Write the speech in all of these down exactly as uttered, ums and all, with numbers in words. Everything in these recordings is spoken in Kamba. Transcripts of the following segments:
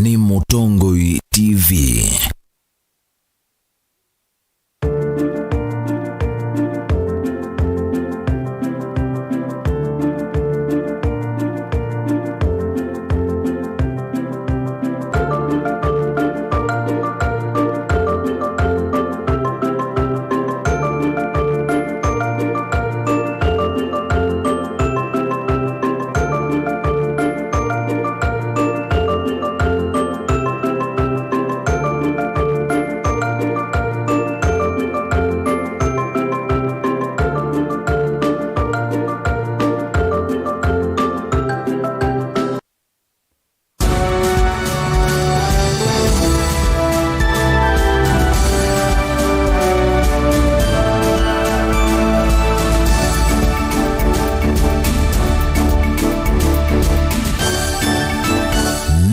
nĩ Mũtongoi T V.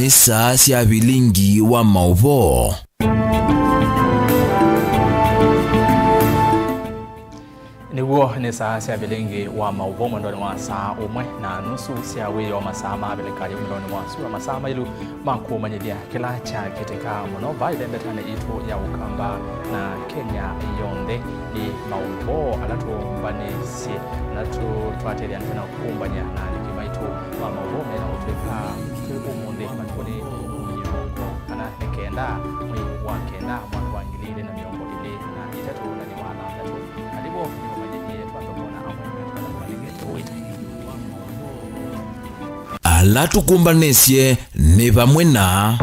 Nĩ saa sya vilingi wa maũvoo. Nĩw'o nĩ saa sya vilingi wa maũvoo mwendonĩ wa saa ũmwe na nusu sya wĩoo, masaa ma Avilika ya ũmĩlonĩ wa sua, masaa mailu ma kũmanyĩthya kĩla kyakĩtĩka mũno vaa ĩvembetanĩ yitũ ya Ũkamba na Kenya yonthe. Nĩ maũvoo ala tũmbanĩsye na tũtwatĩthya nĩtwenda kũmbany'a na aliki maitũ ma maũvoo mena ũtwĩka twĩ ũmũnthĩ matukũnĩ mĩongo kana nĩ kenda mwei wa kenda mwaka wa ngili ilĩ na mĩongo ĩlĩ na itatũ na nĩ wa thanthatũ. Karibu nĩũmanyĩthye twambe kwona amwe na tũla tũmanĩkĩte ũĩ. Ala tũkũmbanĩsye nĩ vamwe na.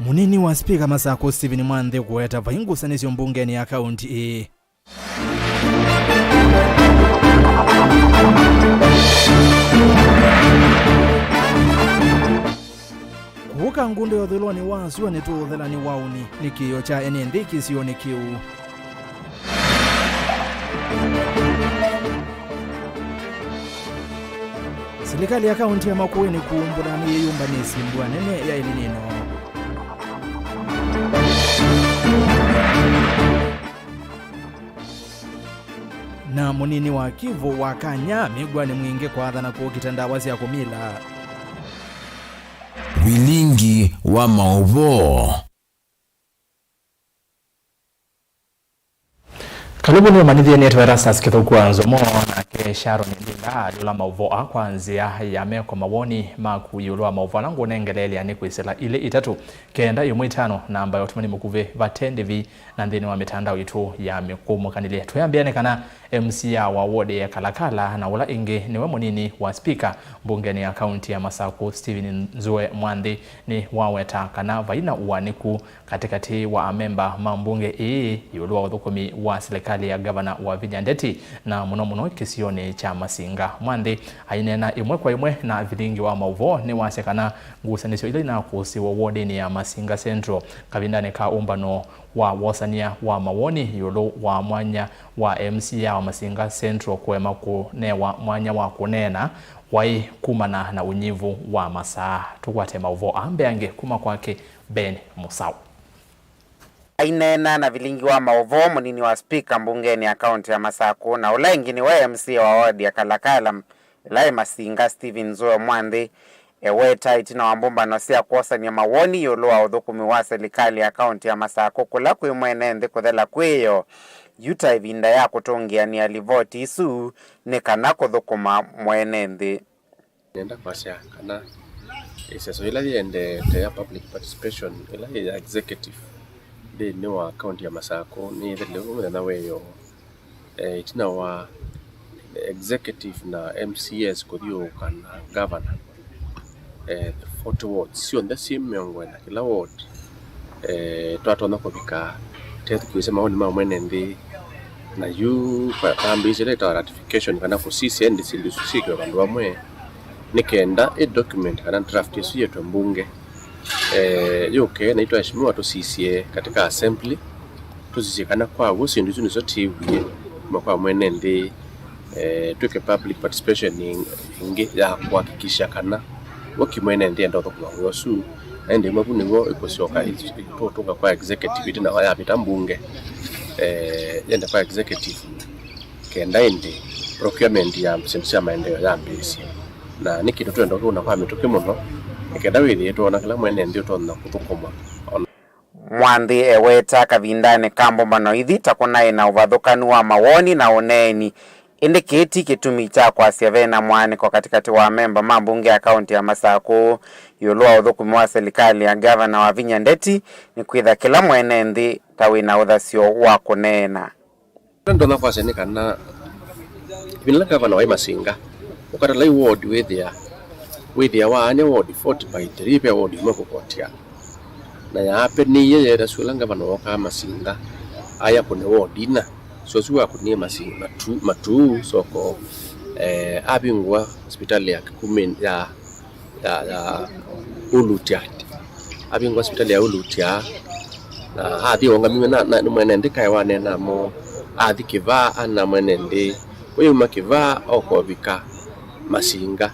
Mũnini wa spika Masakũ Stephen Mwanthi kũweta vai ngusanĩsyo mbungenĩ ya kaunti ĩĩ. Kũka ngũndũ ya ũthũĩlonĩ wa sua nĩ tũũthela nĩ waũni, nĩ kĩĩo kya ene nthĩ kĩsionĩ kĩu. Silikalĩ ya kaunti ya Makueni kũmbũla nĩyĩyũmbanĩsye mbua nene ya El Nino. Na mũnini wa Kivu wa Kanya mĩw'anĩ mwingĩ kwathana kũkita ndawa sya kũmila. Vilingi wa maũvoo. Karibu nĩũmanyĩthye nĩtwa Erastus Kĩthũku wa Nzomo, nake Sharon Ndinda alyũla maũvoo aa kwa nzĩa ya meko mawoni maku ĩũlũ wa maũvoo ala ngũnengeleelya nĩ kwĩsĩla ilĩ itatũ, kenda ĩmwe itano, namba ya ũtũmani mũkuvĩ vate ndĩvi na nthĩnĩ wa mĩtandao itũ ya mĩkũmũkanĩlye. Twĩambĩane kana M C A wa ward ya Kalakala na ũla ĩngĩ nĩwe mũnini wa spika mbungenĩ ya kaunti ya Masakũ Stephen Nzue Mwanthi nĩwaweta kana vai na ũanĩku katĩkatĩ wa amemba ma mbunge ĩĩ ĩũlũ wa ũthũkũmi wa silikalĩ ya ngavana Wavinya Ndeti, na mũno mũno kĩsionĩ kya Masinga. Mwanthi aineena ĩmwe kwa ĩmwe na vilingi wa maũvoo nĩwasya kana ngusanĩsyo ila inakũsĩwe wodinĩ ya Masinga Central kavindanĩ ka ũmbano wa wosany'a wa mawoni ĩũlũ wa mwanya wa M C A wa Masinga Central kũema kũnewa mwanya wa kũneena waĩ kumana na ũnyivu wa masaa. Tũkwate maũvoo aa mbeange kuma kwake Ben Mũsaũ. Aineena na vilingi wa maũvoo, mũnini wa spika mbungenĩ ya kaunti ya Masakũ na ũla ĩngĩ nĩwe M C A wa ward ya Kalakala ĩla ĩ Masinga, Stephen Nzue Mwanthi, eweta ĩtina wa mbũmbano sya kwosany'a mawoni ĩũlũ wa ũthũkũmi wa silikalĩ ya kaunti ya Masakũ kũla kwĩ mwene nthĩ kũthela kwĩoo yu ta ĩvinda ya kũtũngĩanĩa livoti isu nĩ kana kũthũkũma mwene nthĩ. Nenda kwasya kana ĩseso ĩla yĩendeete ya public participation ĩla yĩ ya executive nthĩnĩ wa kaunti ya Masakũ nĩyĩthelile mũthenya wa ĩoo, eh, ĩtina wa executive na M C As kũthyũũka na governor, eh, forty wards syonthe syĩ mĩongo ĩna kĩla ward. Eh, twatonya kũvika tethukĩĩsya maoni ma mwene nthĩ, na yu kwa- twambĩĩsye ĩla ĩtawa ratification kana kũsisya ĩndĩ syĩndũ isu syĩkĩwe vandũ vamwe, nĩ kenda ĩ document kana draft ĩsu yĩtwe mbunge, eh, yũke na itwaeshimiwa tũsisye katika assembly, tũsisye kana kwa w'o syĩndũ isu nĩsyo tiwie kuma kwa mwene nthĩ. Eh, twĩke public participation ĩng- ĩngĩ ya kũhakikisha kana we kĩmwene nthĩ enda ũthũkũma wĩa ũsu, na ĩndĩ ĩmwe vu nĩw'o ĩkũsyoka ĩ- ĩ- tũtũnga kwa executive ĩtina wa yavĩta mbunge, eh, yende kwa executive kenda ĩndĩ procurement ya syĩndũ sya maendeeo yambĩĩsye. Na nĩ kĩndũ twenda ũkĩuna kwa mĩtũkĩ mũno, Nĩ kenda wĩthĩe twona kĩla mwene nthĩ ũtonya kũthũkũma. Mwanthi eweta kavindanĩ ka mbũmbano ithi ta kũnaĩ na ũvathũkanu wa mawoni na ũneeni, ĩndĩ kĩĩ ti kĩtumi kya kwasya ve na mũaanĩko katĩkatĩ wa amemba ma mbunge ya kaũntĩ ya Masakũ ĩũlũ wa ũthũkũmi wa silikalĩ ya Ngavana Wavinya Ndeti, nĩkwĩtha kĩla mwene nthĩ ta wĩ na ũthasyo wa kũneena. Kĩla ndonya kwasya nĩ kana ĩvinda ĩla ngavana waĩ Masinga, ũkatalai ward wĩthĩa, wĩthĩawa aany'a ward forty by three, ve ward ĩmwe kũkotia. Na yaapenĩie yeethasya ũla ngavana wookaa Masinga, aya kũne ward ina. So ũsu wakũnie Masi-, Matu-, Matuu, Soko, eh, avingũa sipitalĩ ya Kĩkumĩnĩ, ya ya, ya Ulutia. Avingũa sipitalĩ ya Ulutia, na athi ũngamiwe na, na, nĩ mwene nthĩ kaĩ waneenamo, athi Kĩvaa, ana mwene nthĩ, ũyauma Kĩvaa okovika Masinga,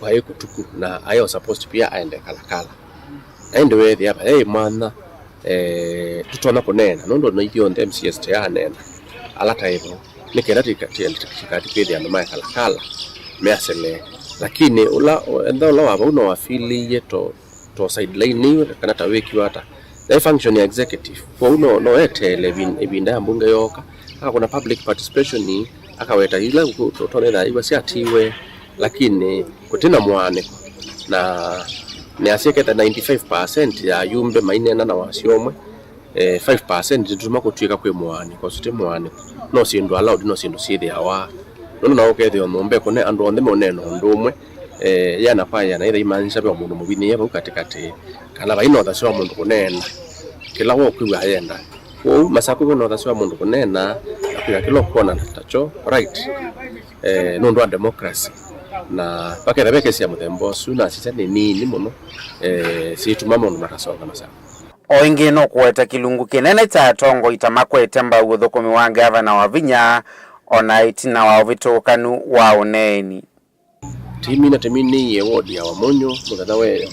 waĩ kũtuku, na aĩ o supposed pia aende Kalakala. Na ĩndĩ weethĩa vayaĩ mwanya, eh, tũtonya kũneena, nũndũ na ithyonthe M C S tũyaneena, ala taĩvo, nĩ kenda tĩka-, tĩ-, tĩkathi kwĩthĩa andũ ma Kalakala measelee. Lakini ũla, enda ũla wa vau no wafilĩie to, to sideline-iwe kana ta wĩkiwa ata. Yaĩ function ya executive. Kwoou no, no eteele ĩvin-, ĩvinda ya mbunge yooka, akakũna public participation, akaweta ila kũ-, to-, tonethaiwa syatiwe, lakini kũtĩ na mũaanĩko. Na nĩasya ketha ninety-five percent ya ayumbe maineena na wasya ũmwe, eh, five percent nĩtũtuma kũtw'ĩka kwĩ mũaanĩko, ũsu ti mũaanĩko. No syĩndũ allowed, no syĩndũ syĩthĩawa. Nũndũ na ũkethĩa nyũmba ĩkũne andũ onthe meũneena ũndũ ũmwe, eh, yĩana kwa yĩana, ĩtha imaanisha ve mũndũ mũvinyĩĩe vau katĩkatĩ, kana vai na ũthasyo wa mũndũ kũneena kĩla we ũkwĩw'a ayenda. Kwoou Masakũ ve na ũthasyo wa mũndũ kũneena na kwĩka kĩla ũkwona takyo right, eh, nũndũ wa democracy. Na vaketha ve kesi ya mũthemba ũsu, na sisya nĩ nini mũno, eh, syĩtuma maũndũ matasonga Masakũ. O ĩngĩ nũkũweta kĩlungu kĩnene kya atongoi ta makwete mbau ũthũkũmi wa ngavana Wavinya, o na ĩtina wa ũvĩtũkanu wa ũneeni. Tĩmina tĩminĩie wodi ya Wamunyu mũthenya wa ĩyo,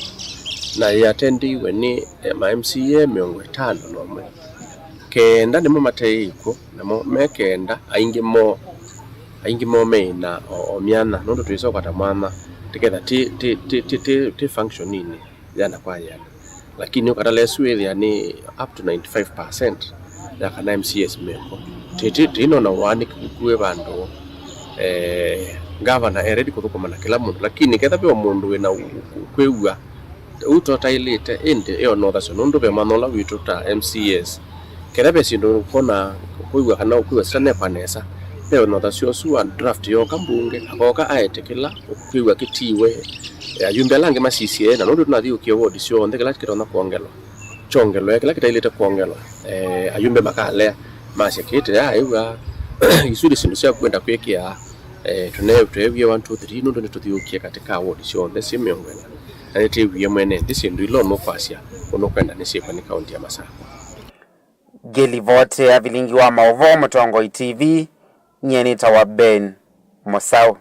na yĩatendeiwe nĩ, eh, ma M C A mĩongo ĩtano na ũmwe. Kenda nĩmo mateĩkw'o, namo me kenda, aingĩ moo, aingĩ moo meĩ na o, o myanya, nũndũ twĩsokwa ta mwanya, tĩketha tĩ, tĩ, tĩ, tĩ, tĩ, tĩ functioninĩ yĩana kwa yĩana. Lakini ũkatala ĩsu wĩthĩa nĩ up to ninety-five percent ya kana M C As meko. Tĩ, tĩ, tĩinona ũaanĩku wĩ vandũ, eh, ngavana e ready kũthũkũma na kĩla mũndũ, lakini ketha ve o mũndũ wĩ na u-, u-, kwĩw'a ũu tũtaĩlĩte, ĩndĩ e o na ũthasyo, nũndũ ve mwanya ũla witũ ta M C As. Ketha ve syĩndũ ũkwona, kwĩw'a kana ũkwĩw'a sitanekwa nesa, ve o na ũthasyo ũsu wa draft yooka mbunge, akooka aete kĩla ũkwĩw'a kĩtiwe, eh, ayumbe ala angĩ masisye, na nũndũ tũnathyũũkie wodi syonthe, kĩla kĩtonya kwongelwa kyongelwe, kĩla kĩtaĩlĩte kwongelwa, eh, ayumbe makalea, masya kĩĩ tĩyaaĩw'a, isu nĩ syĩndũ sya kwenda kwĩkĩa, eh, tũne-, tũneewie one, two, three, nũndũ nĩtũthyũũkie katĩ ka wodi syonthe syĩ mĩongo ĩna, na nĩtwĩwie mwene nthĩ syĩndũ ila ũnũkwasya ũnũkwenda nĩsyĩkwe nĩ kaũntĩ ya Masakũ. Ngĩlivoti ya vilingi wa maũvoo Mũtongoi T V, nyie nĩtawa Ben Mũsaũ.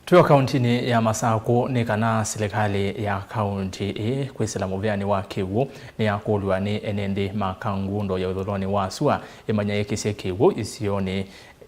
Twĩ o kaũntĩnĩ ya Masakũ, nĩ kana silikalĩ ya kaũntĩ ĩĩ kwĩsĩla mũvĩanĩ wa kĩw'ũ nĩyakũlw'a nĩ ene nthĩ ma Kangundo ya ũthũlonĩ wa sua ĩmanya yĩkĩsye kĩw'ũ isionĩ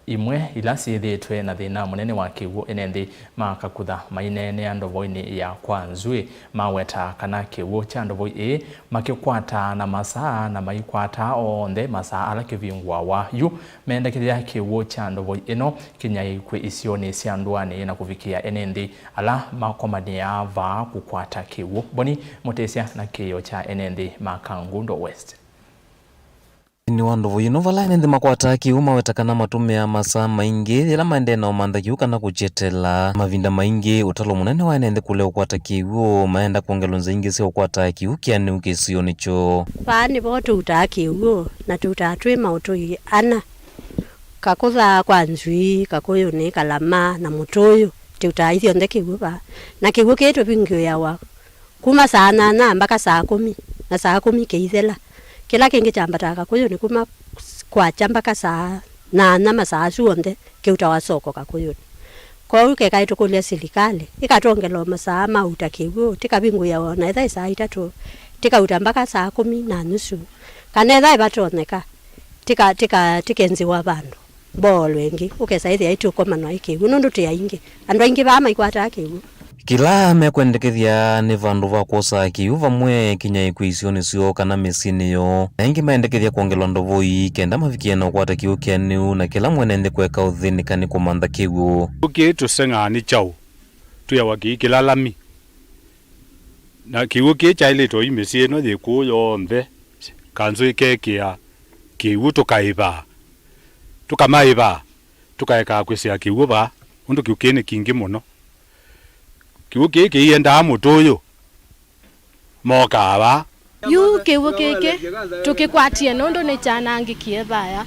imwe ila syĩthĩĩtwe na thĩna mũnene wa kĩw'ũ. Ene nthĩ ma Kakutha maineenea ndovoinĩ ya kwa Nzwĩ maweta kana kĩw'ũ kya ndovoi ĩĩ makĩkwataa na masaa, na maikwataa onthe masaa ala kĩvingũawa yu, mendekethya kĩw'ũ kya ndovoi ĩno kĩnyaĩĩkw'e isionĩ sya ndũanĩ na kũvikĩa ene nthĩ ala makomanĩaa vaa kũkwata kĩw'ũ. Boni Mũtĩsya na kĩĩo kya ene nthĩ ma Kangundo West. Nthĩnĩ wa ndovoi ĩno, vala ene nthĩ makwataa kĩw'ũ maweta kana matũmĩaa masaa maingĩ yĩla maendee na ũmantha kĩw'ũ kana kũkyetela. Mavinda maingĩ, ũtalo mũnene wa ene nthĩ kũlea ũkwata kĩw'ũ, maenda kwongelwa nzĩa ingĩ sya ũkwata kĩw'ũ kĩanĩu kĩsionĩ kyoo. Vaa nĩvo tũutaa kĩw'ũ, na tũutaa twĩ maũtũi ana, Kakutha kwa Nzwii, Kakũyũnĩ, Kalama, na Mũtũyũ. Tũutaa ithyonthe kĩw'ũ vaa. Na kĩw'ũ kĩĩ tũvingũĩawa kuma saa nyanya mpaka saa kũmi, na saa kũmi kĩithela. Kĩla kĩngĩ kyambataa Kakũyũnĩ kuma kwakya mpaka saa nyanya masaa asu onthe kĩutawa soko Kakũyũnĩ. Kwoou kekaĩ tũkũlya silikalĩ ĩkatwongela o masaa ma ũuta kĩw'ũ, tĩkavingũĩawa o na ethĩwa ĩ saa itatũ, tĩkauta mpaka saa kũmi na nusu, kana ethĩwa vatonyeka, tĩka, tĩka, tĩkenzĩwa vandũ mboolwe ĩngĩ, ũkesa ĩthĩa ĩtũkomanwa ĩ kĩw'ũ, nũndũ tĩ aingĩ. Andũ aingĩ vaa maikwataa kĩw'ũ. Kĩla mekwendekethya nĩ vandũ va kwosa kĩw'ũ vamwe kinya ĩkw'ũ isionĩ syoo kana mĩsyĩnĩ yoo, na ĩngĩ maendekethya kwongelwa ndovoi kenda mavikĩe na ũkwata kĩw'ũ kĩanĩu na kĩla mwene nthĩ kũeka ũthĩnĩka nĩ kũmantha kĩw'ũ. Kĩw'ũ kĩĩ tũseng'aa nĩ kyaũ? Twĩawa kĩi kĩlalami. Na kĩw'ũ kĩĩ kyaĩlĩte oyu mĩsyĩ ĩno yĩ kũũ yonthe, kanzũ ĩkekĩa kĩw'ũ tũkaĩvaa, tũkamaĩvaa, tũkaekaa kwĩsĩa kĩw'ũ vaa, ũndũ kĩw'ũ kĩĩ nĩ kingĩ mũno. Kĩw'ũ kĩĩ kĩiendaa mũtũyũ, mokaa vaa. Yu kĩw'ũ kĩkĩ tũkĩkwatie nũndũ nĩkyanangĩkie vaya.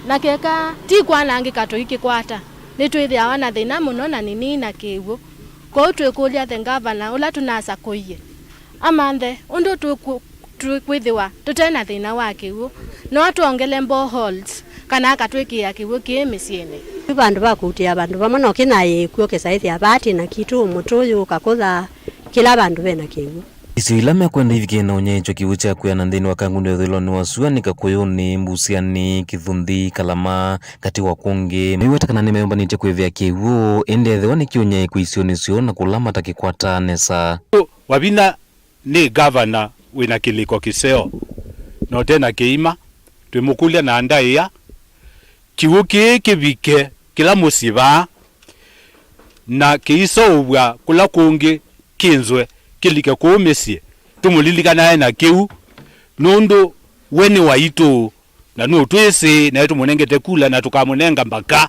Na keka ti kwanangĩka tũikĩkwata, nĩtwĩthĩawa na thĩna mũno na nĩnini na kĩw'ũ. Kwoou twĩkũlya the governor ũla tũnasakũie amanthe ũndũ tũkwĩ-, tũkwĩthĩwa tũte na thĩna wa kĩw'ũ. No atwongele boreholes kana akatwĩkĩĩa kĩw'ũ kĩĩ mĩsyĩnĩ. Yu vandũ va kũutĩa vandũ vamwe no kĩnaĩe ĩkw'ũ kĩsaĩthya vaa tĩ na kitũ, mũtũyũ, kakũtha, kĩla vandũ ve na kĩw'ũ. Isio ila mekwenda ivikĩe na ũnyaĩĩkyo kĩw'ũ kya kwĩana nthĩnĩ wa Kangundo ya ũthũĩlonĩ wa sua nĩ Kakũyũnĩ, Mbusyanĩ, Kĩthunthĩ, Kalama, katĩ wa kũngĩ. Maiweta kana nĩmeyũmbanĩtye kwĩvĩa kĩw'ũ, ĩndĩ ethĩwa nĩkĩũnyaĩĩkwa isionĩ syoo na kũla matakĩkwataa nesa. Wavinya nĩ ngavana wĩna kĩlĩko kĩseo, na ũte na kĩima, twĩmũkũlya na ndaĩa, kĩw'ũ kĩĩ kĩvike kĩla mũsyĩ vaa, na kĩiseũvw'a kũla kũngĩ kĩnzwe kĩlike kũũ mĩsyĩ, tũmũlilikanae na kĩu, nũndũ we nĩ waitũ, na nũtwĩsĩ, naĩ tũmũnengete kula, na tũkamũnenga mbaka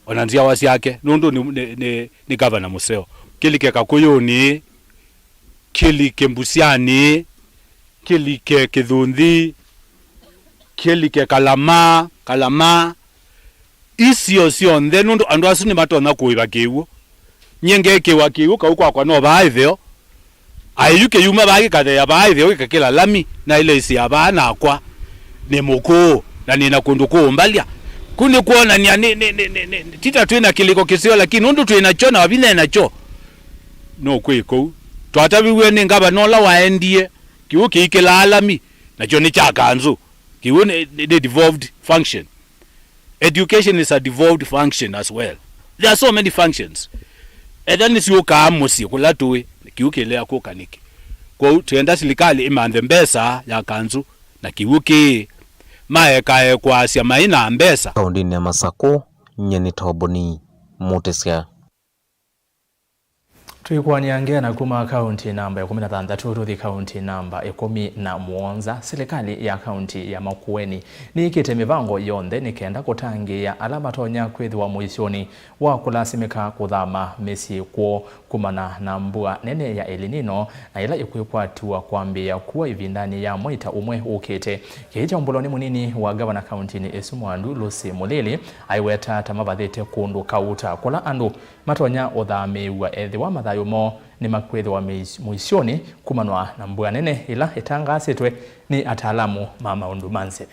o na nzyawa syake, nũndũ nĩ, nĩ, nĩ, nĩ ngavana mũseo. Kĩlike Kakũyũnĩ, kĩlike Mbusyanĩ, kĩlike Kĩthunthĩ, kĩlike Kalama, Kalama, isio syonthe, nũndũ andũ asu nĩmatonya kũĩva kĩw'ũ. Nyie ngeekĩwa kĩw'ũ kau kwakwa no vaa ĩtheo. Aĩ yu kĩyuma vaa gĩkatheea vaa ĩtheo gĩkakĩla lami, naĩle ĩsĩa vaa nakwa nĩ mũkũũ, na nĩ na kũndũ kũũmbalya. Ku nĩ kwonany'a nĩ, nĩ, nĩ, nĩ, nĩ, ti ta twĩ na kĩlĩko kĩseo, lakini nũndũ twĩ nakyo na Wavinya e nakyo, nũkwĩ kũu. Twataviw'e nĩ ngavana ũla waendie kĩw'ũ kĩikĩlaa lami, nakyo nĩ kya kanzũ. Kĩw'ũ nĩ, nĩ, nĩ devolved function. Education is a devolved function as well. There are so many functions. Etha nĩsyũkaa mũsyĩ kũla tũĩ, kĩw'ũ kĩlea kũka nĩkĩ? Kwoou twĩenda silikalĩ ĩmanthe mbesa ya kanzũ na kĩw'ũ kĩĩ, maekaekwaasya maĩ na mbesa. Kaũndĩnĩ ya Masakũ, nyie nĩ Toboni Mũtĩsya. Tũikũanĩa ngeana kuma kaũnti namba ĩkũmi na thanthatũ tũthi kaũnti namba ĩkũmi na mũonza. Silikalĩ ya kaũnti ya Makueni nĩĩkĩte mĩvango yonthe nĩ kenda kũtangĩĩa ala matonya kwĩthĩwa mũisyonĩ wa kũlasimĩka kũthama mĩsyĩ kwoo kumana na mbua nene ya El Nino na ĩla ĩkwĩkwatw'a kwambĩĩa kua ĩvindanĩ ya mwaita ũmwe ũkĩte. Kĩĩ kyaumbũlwa nĩ mũnini wa ngavana kaũntinĩ ĩsu Mwandu Lucy Mũlili aiweta ta mavathĩte kũndũ kauta kũla andũ matonya ũthamĩĩw'a ethĩwa mathayũ moo nĩmakwĩthĩwa mĩis-, mũisyonĩ kumanwa na mbua nene ĩla ĩtangaasĩtwe nĩ ataalamu ma maũndũ ma nzeve.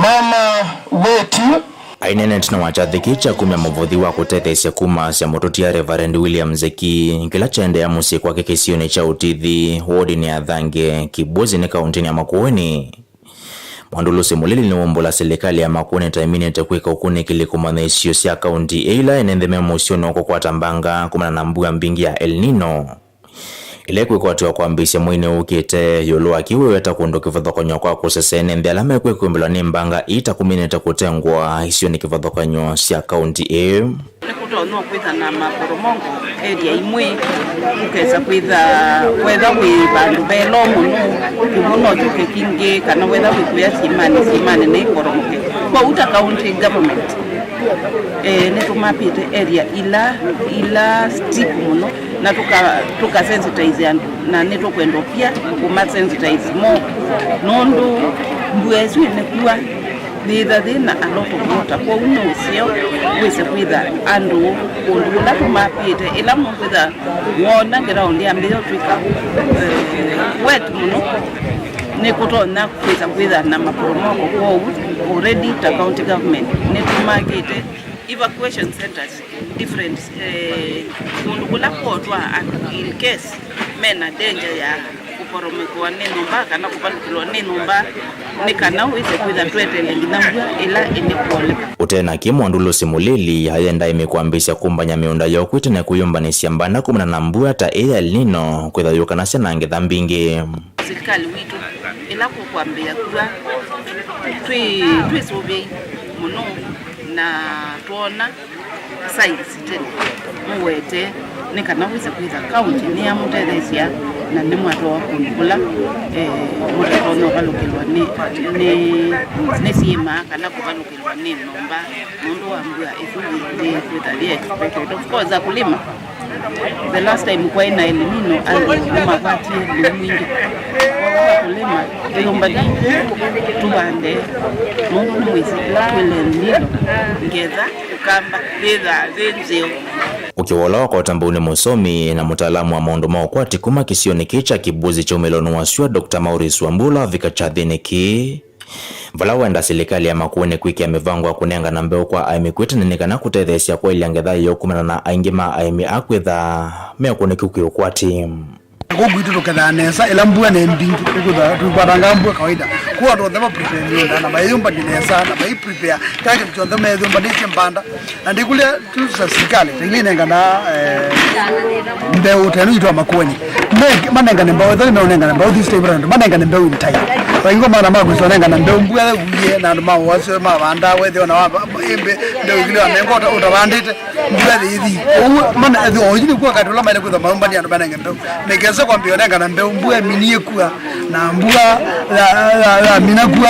Mama wetu. Aineenete na wakyathĩ kĩĩ kya kumya mũvothi wa kũtetheesya kumaasya mũtũtia Reverend William Nzeki, kĩla kyaendeea mũsyĩ kwake kĩsionĩ kya Ũtithi, wodinĩ ya Thange, Kibwezi nĩ kaũntĩnĩ ya Makueni. Mwandu Lucy Mũlili nĩwaumbũla silikalĩ ya Makueni ta ĩminĩte kwĩka ũkunĩkĩli kũmanya isio sya kaunti ĩ ila ene nthĩ me mũsyonĩ wa kũkwata mbanga kumana na mbua mbingĩ ya El Nino, ĩla ĩkwĩkwatw'a kwambĩĩsya mweinĩ ũkĩte. Ĩũlũ wa kĩu, ĩweta kũndũ kĩvathũkany'o kwa kũsesea ene nthĩ ala mekwĩkũmbĩlwa nĩ mbanga ii ta kũminĩte kũtengwa isionĩ kĩvathũkany'o sya kaunti ĩĩ. Nĩkũtonya kwĩtha na maporomoko area imwe, ũkesa kwĩtha wetha wĩ vandũ ve low mũno, kĩw'ũ no kyũke kingĩ, kana wetha wĩ kũya siĩmanĩ, siĩmanĩ nĩ iporomoke. Kwoou ta county government, eh, nĩtũmapĩte area ila, ila steep mũno, na tũka, tũka sensitize andũ, na nĩtũkwenda pia kũma sensitize more, nũndũ mbua ĩsu ĩnĩkua, yĩtha yĩ na a lot of water, kwoou nĩ ũseo wĩse kwĩtha andũ kũndũ kũla tũmapĩte, ĩla mũkwĩtha wona ground yambĩĩa ũtw'ĩka, eh, wet mũno, nĩkũtonya kwĩsa kwĩtha na maporomoko. Kwoou already ta county government nĩtũmakĩte evacuation centers different, eh, kũndũ kũla kũotwa andũ in case mena danger ya Kũkoromokwa nĩ nyũmba kana kũvalũkĩlwa nĩ nyũmba, nĩ kana wĩse kwĩtha tweteele nginya mbua ĩla ĩnĩkwoleka. Ũtena kĩ, Mwandulusi Mũlili ayenda aĩmi kwambĩĩsya kũmbany'a mĩũnda yoo kwĩ tene kwĩyũmbanĩsya mbanda kumana na mbua ta ĩ ya El Nino kwĩtha yũkanasya na ngetha mbingĩ. Silikalĩ witũ, ĩla kũkwambĩĩa kua, twĩ, twĩsũvĩi mũno na twoona signs tene mũwete nĩ kana wĩse kwĩtha kaunti nĩyamũtetheesya na nĩmwatwawa kũndũ kũla, eh, mũtatonya ũvalũkĩlwa nĩ, nĩ, nĩ syĩma kana kũvalũkĩlwa nĩ nyũmba nũndũ wa mbua ĩsu yĩ kwĩtha yĩ expected. Of course, akulima, the last time kwaĩ na El Nino, andũ nĩmakwatie lĩu mwingĩ. Kwoou akulima, ĩyũmbani tũvande nũndũ nĩmwĩsĩ ĩla kwĩ na El Nino, ngetha ũkamba yĩthaa yĩ nzeo. Ũkĩwa ũla wakota mbau nĩ mũsomi na mũtaalamu wa maũndũ ma ũkwati kuma kĩsionĩ kĩĩ kya Kĩbwezi kyaumĩlo nĩ wasua, Doctor Maurice Wambua, ũla wavika kyathĩnĩ kĩĩ, vala wenda silikalĩ ya Makueni kwĩkĩa mĩvango ya kũnengana mbeũ kwa aĩmi kwĩ tene nĩ kana kũtetheesya kwaĩlya ngetha yoo kumana na aingĩ ma aĩmi a kwĩtha me kũnĩku kwĩ ũkwati. Kũu kwitũ tũkethaa nesa ĩla mbua nĩ mbingĩ, tũkwatanga mbua kawaida. Kũu andũ onthe ma prepare mĩũnda na mayĩyũmbany'a nesa na mai prepare kĩla kĩndũ kyonthe meyũmbanĩsye mbanda. Na ndikũlya tu sa silikalĩ, ĩngĩ ĩnengana, eh, mbeũ tenu itwa Makueni. Me, manengane mbeũ, ethani meũnengane mbeũ, this time around, manengane mbeũ in time. Vaingwa mana makwĩsa ũnengana mbeũ, mbua yakuie, na andũ ma wasyo mavanda, wethĩwa na wa, ĩmbe, mbeũ ĩkĩlĩ wanenga ũta-, ũtavandĩte, mbua yĩthi. Ũu, mana, ethĩ, oyu nĩkuo wakati ũla maĩle kwĩthwa mayũmbany'a andũ manenge mbeũ. Nĩkesa kwambĩa ũnengana mbeũ, mbua ĩminie kua. Na mbua ya, ya, yamina kua,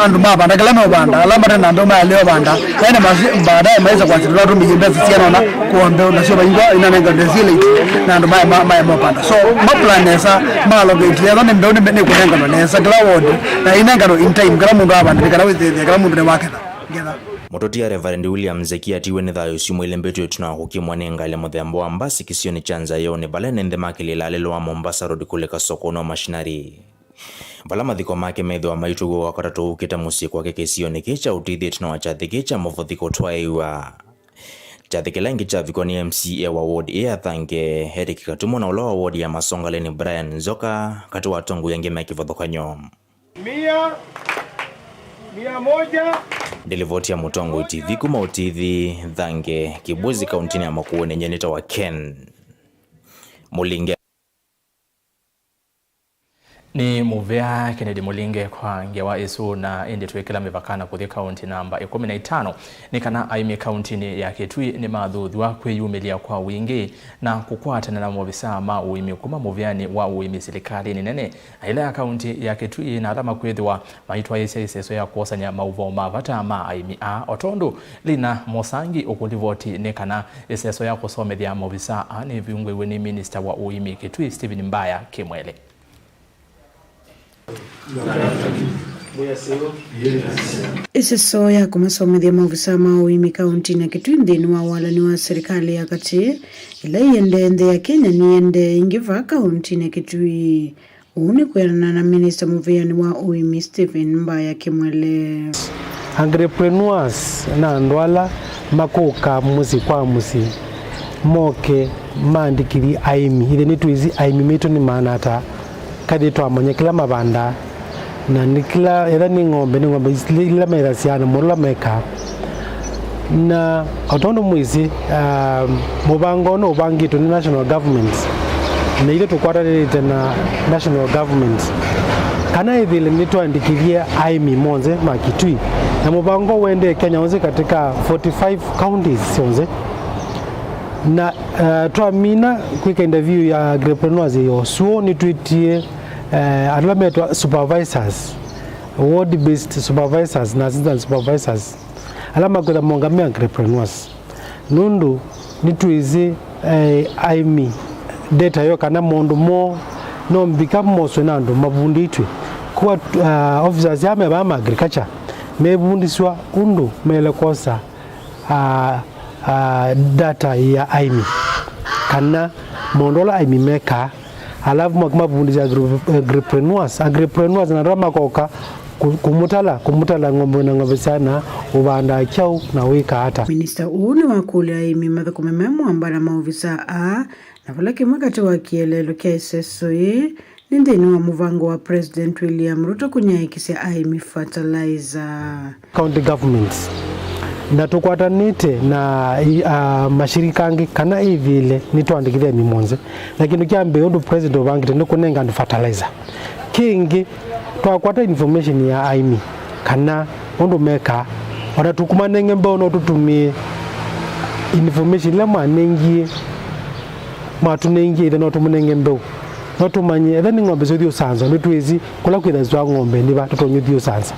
andũ mavanda kĩla meũvanda, ala mate na mbeũ maeleo vanda. Ene masi-, baadaye maisa kwasya tũla tũmĩie mbesa siana ona kũa mbeũ, nasyo vaingwa inanenga ndesi late, na andũ mae ma-, mae mopanda. So, ma plan nesa, ma allocate nesa, nĩ mbeũ nĩ, nĩ kũnenganwa nesa kĩla ward, na inenganwa in time, kĩla mũndũ avanda, nĩ kana wĩthĩthĩa kĩla mũndũ nĩ waketha ngetha. Mũtũtia Reverend William Nzeki atiwe nĩ thayũ syumwa ilĩ mbĩtũ ĩtina wa kũkimwa nĩ ngalĩ mũthemba wa mbasi kĩsionĩ kya Nzayoni, vala ene nthĩ makĩlĩla alĩlũ wa Mombasa Road kũlika sokonĩ wa mashinari. Vala mathiko make methĩwa maitũw'e wakatatũ ũkĩte mũsyĩ kwake kĩsionĩ kĩĩ kya ũtithĩ ĩtina wa kyathĩ kĩĩ kya mũvũthi kũtwaĩwa. Kyathĩ kĩla ĩngĩ kyavikwa nĩ M C A wa ward ĩĩ ya Thange, Eric Katumo, na ũla wa ward ya Masongaleni, Brian Nzoka, katĩ wa atongoi angĩ me kĩvathũkany'o. Mia, mia moja. Ndilivoti ya Mũtongoi T V kuma ũtithĩ Thange, Kĩbwezi, kauntinĩ ya Makueni, nyie nĩtawa Ken Mũlinge. Nĩ mũvea Kennedy Mũlinge kwa ngewa ĩsu, na ĩndĩ twĩkĩla mĩvaka na kũthi kaunti namba ĩkũmi na itano, nĩ kana aĩmi kauntinĩ ya Kitui nĩmathuthw'a kwĩyumĩlya kwa wingĩ na kũkwatana na maovisaa ma ũĩmi kuma mũvĩanĩ wa ũĩmi silikalĩnĩ nene, na ĩla ya kaunti ya Kitui, na ala makwĩthĩwa maitwaĩĩsya ĩseso ya kwosany'a maũvoo ma vata ma aĩmi aa, o tondũ Lina Mosangi ũkũlivoti nĩ kana ĩseso ya kũsomethya maovisaa aa nĩvingũiwe nĩ minista wa ũĩmi Kitui, Stephen Mbaya, kĩmwele. Ĩseso ya kũmasomethya maovisaa ma ũĩmi kauntinĩ ya Kitui nthĩnĩ wa walani wa silikalĩ ya katĩ, ĩla ĩendee nthĩ ya Kenya, nĩyendee ĩngĩ vaa kauntinĩ ya Kitui. Ũu nĩ kwĩanana na minista mũvĩanĩ wa ũĩmi, Stephen Mbaya Kĩmwele. Agripreneurs na andũ ala makũka mũsyĩ kwa mũsyĩ moke maandĩkĩthye aĩmi. Ithe nĩtwĩsĩ aĩmi maitũ nĩ maana ata, kathĩ twamanya kĩla mavandaa, na nĩ kĩla, etha nĩ ng'ombe, nĩ ng'ombe ila methasya na maũla mekaa. Na o tondũ mwĩsĩ, ah, mũvango ũũ nũvangĩtwe nĩ national government, na ithyĩ tũkwatanĩte na national government kana ĩthĩle nĩtwaandĩkĩthye aĩmi monthe ma Kitui, na mũvango ũũ ũendee Kenya yonthe katika forty-five counties syonthe. Na, ah, twamina kwĩka interview ya agripreneurs ya ũsũũ, nĩtwĩtie, eh, andũ ala metwa supervisors, ward based supervisors na assistant supervisors ala makwĩtha monga me agripreneurs, nũndũ nĩtwĩsĩ, eh, aĩmi data yoo kana maũndũ moo no mbika moswe na andũ mavundĩtw'e. Kwa, ah, officers aa me vaa ma agriculture mevundisw'a ũndũ maĩle kwosa, ah, ah, data ya aĩmi kana maũndũ ala aĩmi mekaa. Alafu makĩmavundĩsya agri-, agripreneurs. Agripreneurs na andũ ala makoka kũ-, kũmũtala, kũmũtala ng'ombe na ng'ombe syana, ũvandaa kyaũ na wĩkaa ata. Minista ũũ nĩwakũlya aĩmi mathũkũme me mũamba na maovisaa aa, na vala kĩmwe katĩ wa kĩeleelo kya ĩseso yĩĩ Nĩ nthĩnĩ wa mũvango wa President William Ruto kũnyaĩĩkĩsya aĩmi fertilizer. County governments. Na tũkwatanĩte na i- a, mashirika angĩ kana ĩthĩle nĩtwandĩkĩthya aĩmi monthe. Na kĩndũ kya mbee ũndũ president ũvangĩte nĩ kũnenga andũ fertilizer. Kĩngĩ, twakwata information ya aĩmi kana ũndũ mekaa, ona tũkũmanenge mbeũ no tũtũmĩe information ĩla mwanengie, mwatũnengie ĩthe no tũmũnenge mbeũ. No tũmanye ethĩwa nĩ ng'ombe syũthi ũsanzwa, nĩtwĩsĩ kũla kwĩthaswa ng'ombe nĩ va tũtonya ũthi ũsanza.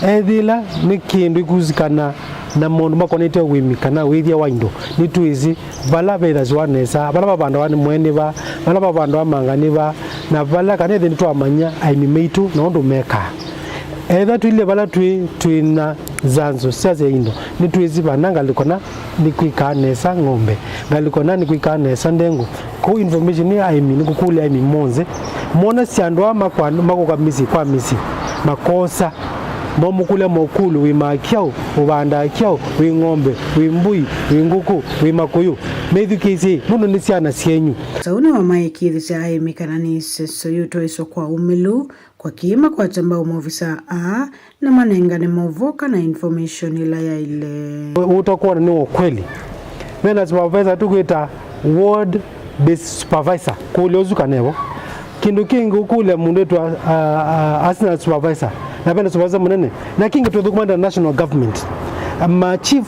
Ethĩla nĩ kĩndũ ikusikana na maũndũ makonetye ũĩmi kana wĩthĩa wa indo, nĩtwĩsĩ vala vethaswa nesa, vala vavandawa nĩ mwene va, vala vavandawa manga nĩ va, na vala kana ethĩ nĩtwamanya aĩmi maitũ na ũndũ mekaa. Ethĩwa tũilye vala twĩ, twĩ na nzanzo syasya indo, nĩtwĩsĩ vana ngalĩko na nĩkwĩkaa nesa ng'ombe, ngalĩko na nĩkwĩkaa nesa ndengũ. Kwoou information ya aĩmi nĩkũkũlya aĩmi monthe, mona si andũ aa makwa- makũka mĩsyĩ kwa mĩsyĩ, makosa, mamũkũlya mokũlyo, wĩmaa kyaũ, ũvandaa kyaũ, wĩ ng'ombe, wĩ mbũi, wĩ ngũkũ, wĩ makũyũ, methukĩĩsyei, nũndũ nĩ syana syenyu. Sauni wa maĩkĩĩthĩsya aĩmi kana nĩ ĩseso yĩũtwaĩswa kwa ũmĩlu, kwa kĩĩ makwate mbau maovisaa aa na manengane maũvoo kana information ĩla yaĩle. Ũtakwona nĩ wa ũkweli. Ve na supervisor tũkwĩta ward based supervisor, kũlya ũsu kana evo. Kĩndũ kĩngĩ ũkũlya mũndũ wĩtwa, a, a, assistant supervisor, na ve na supervisor mũnene. Na kĩngĩ tũthũkũma na national government. Ma chief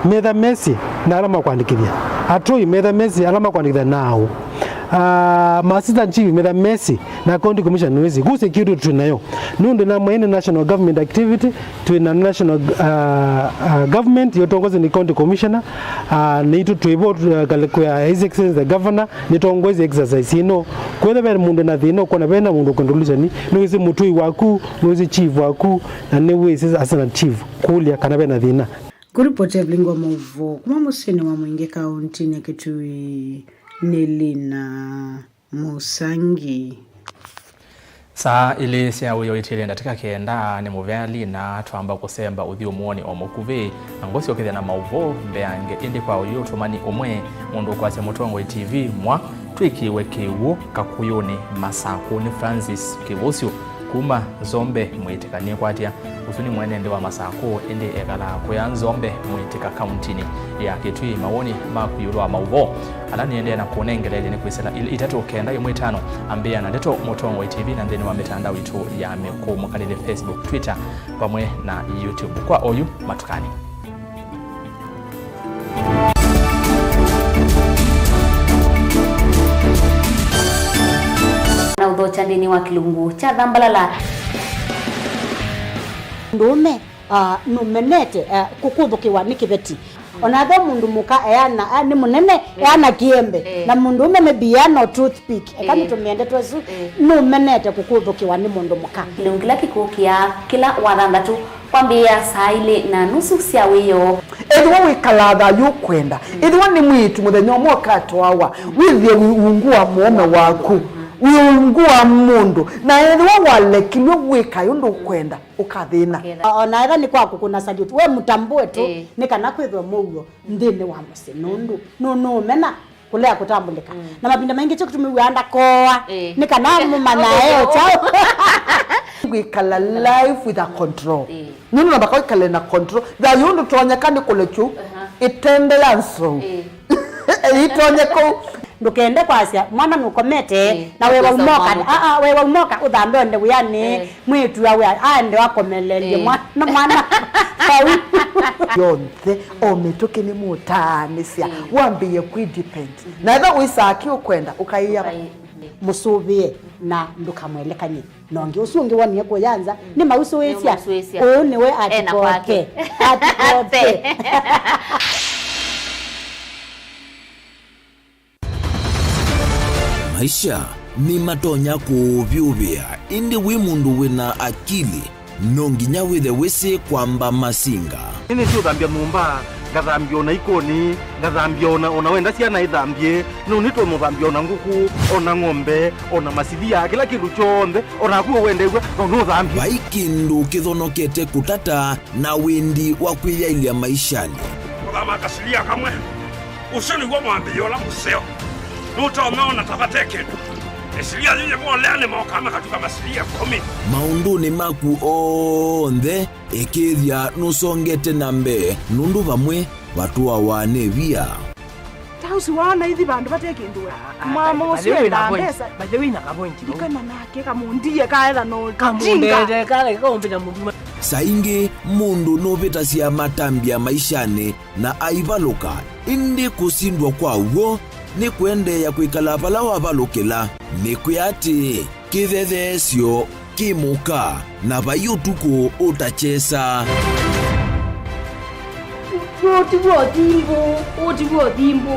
metha mesĩ na ala makwandĩkĩthya. Atũi metha mesĩ ala makwandĩkĩthya naaũ. A, ma assistant chief metha mesĩ na county commissioner nĩwĩsĩ. Kũ security twĩ nayo. Nũndũ na maĩ nĩ national government activity, twĩ na national, uh, uh, government yotongozwa nĩ county commissioner, uh, naitũ twĩ vo, uh, ngalĩko ya His Excellency the Governor, nĩtongoesye exercise ĩno. Kwĩthĩwa ve mũndũ na thĩna, ũkona ve na mũndũ ũkwenda ũlũsani, nĩwĩsĩ mũtũi waku, nĩwĩsĩ chief waku, na nĩwĩsĩ assistant chief kũlya kana ve na thĩna. Kũripoti Evelyn wa maũvoo kuma mũsyĩnĩ wa Mwingi kaũntĩnĩ ya Kitui nĩ Lina Mũsangi. Saa ilĩ sya wĩoo itĩle ndatĩka kenda nĩ mũvea Lina twamba kũsemba ũthyũmũonĩ o mũkuvĩ, na ngũsyokethya na maũvoo mbeange, ĩndĩ kwa ũyu ũtũmani ũmwe, mũndũ ũkwasya Mũtongoi T V mwa twĩkĩwe kĩw'ũ Kakũyũnĩ Masakũnĩ Francis Kĩvũsyo kuma Nzombe mwĩtĩka nĩkwatya. Ũsu nĩ mwene nthĩ wa Masakũ, ĩndĩ ekalaa kũya Nzombe mwĩtĩka kauntinĩ ya Kitui. Mawoni maku ĩũlũ wa maũvoo ala nĩendee na kũnengeleelya nĩ kwĩsĩla il- itatũ kenda ĩmwe itano. Ambĩĩa na ndeto Mũtongoi T V na nthĩnĩ wa mĩtandao itũ ya mĩkũmũkalĩle, Facebook, Twitter, vamwe na YouTube. Kwa oyu, matukani. Na ũthokya nthĩnĩ wa kĩlungu kya Thambalala. Mũndũũme, ah, nũmenete, ah, kũkũthũkĩwa nĩ kĩveti. Ona ethĩwa mũndũ mũka eana, ah, nĩ mũnene, eana kĩembe. Eh. Na mũndũũme maybe eana o toothpick. Eka, eh, nĩtũmĩende twesu, eh, nũmenete kũkũthũkĩwa nĩ mũndũ mũka. Kĩlungu kĩla kĩkũkĩa kĩla wathanthatũ kwambĩĩa saa ilĩ na nusu sya wĩoo. Ethĩwa wĩkalaa thayũ ũkwenda, ethĩwa nĩ mwĩĩtu mũthenya ũmwe ũkatwawa, wĩthĩe wĩ ungu wa mũũme waku, wĩ ungu wa mũndũ, na ethĩwa walekilw'e wĩkae ũndũ ũkwenda, ũkathĩna. O na ethĩwa nĩ kwa kũkũna salute, we mũtambũe tu, ĩĩ, nĩ kana kwĩthwe mũuo nthĩnĩ wa mũsyĩ, nũndũ nũnũũmena kũlea kũtambũlĩka. Mm. Na mavinda maingĩ kyo kĩtumi wĩaa ndakoa, ĩĩ, nĩ kana mũmanyae o kyaũ. Kwĩkala life with a control. Ĩĩ. Nũndũ namba kwĩkale na control. Thayũ ũndũ tonyeka nĩ kũlekyu, aha, ĩtende ya nzou. Ĩĩ. Ĩtonye kũu. Ndũkende kwasya mwana nũkomete, ĩĩ, na wewa umoka. Aa, wewa umoka ũthambe onde wĩanĩ. Ĩĩ. Mwĩĩtu awe aende akomelelye, ĩĩ, mwana, mwana vau. Yonthe, o mĩtũkĩ nĩmũtaanĩsya, ĩĩ, wambĩĩe kwĩ depend. Mhm. Na ethĩwa wĩsaa kĩ ũkwenda, ũkaĩa. Ũkaĩ-, ĩĩ, mũsũvĩe na ndũkamwelekany'e. Na ũngĩ ũsu ũngĩ wonie kũya nza, mm, nĩmausũĩsya. Nĩmausũĩsya. Ũũ nĩwe ena atikote kwake. Atikote. Maisha nĩmatonya kũũvyũvĩa, ĩndĩ wĩ mũndũ wĩ na akili, no nginya wĩthe wĩsĩ kwamba masinga. Nĩnĩsĩ ũthambya nyũmba, ngathambya o na ikoni, ngathambya o na, o na wenda syana ithambye, no nĩtũmũthambya o na ngũkũ, o na ng'ombe, o na masivia, kĩla kĩndũ kyonthe, o naku ũwendeew'a, no nũthambye. Vai kĩndũ kĩthonokete kũtata na wĩndi wa kwĩyaĩlya maishanĩ. Kũthama kasilia kamwe. Ũsu nĩw'o mwambĩĩo ũla mũseo. Nũtonya ona ta vate kĩndũ. Ĩsilia yĩyĩ moleanĩ mokaa makatuka masilia ĩkũmi. Maũndũnĩ maku onthe, ĩkĩĩthya nũsongete na mbee, nũndũ vamwe vatũawa nĩ via. Ta ũsu waona ithi vandũ vate kĩndũ we. Ah, ah, mwama by the ũsu way, endaa na point, mbesa. By the way, na ka point, no? Ikana nake kamũndie kaetha no. Kamũndete, kale, kaũmbĩta mũndũ ma- Saa ingĩ mũndũ nũvĩtasya matambya maishanĩ na aivalũka, ĩndĩ kũsindwa kwa w'o nĩ kũendeea kwĩkala vala wavalũkĩla. Nĩkwĩa atĩĩ, kĩthetheesyo kĩ mũka, na vai ũtukũ ũtakyesa. Ũũ ti w'o thimbũ, ũũ ti w'o thimbũ.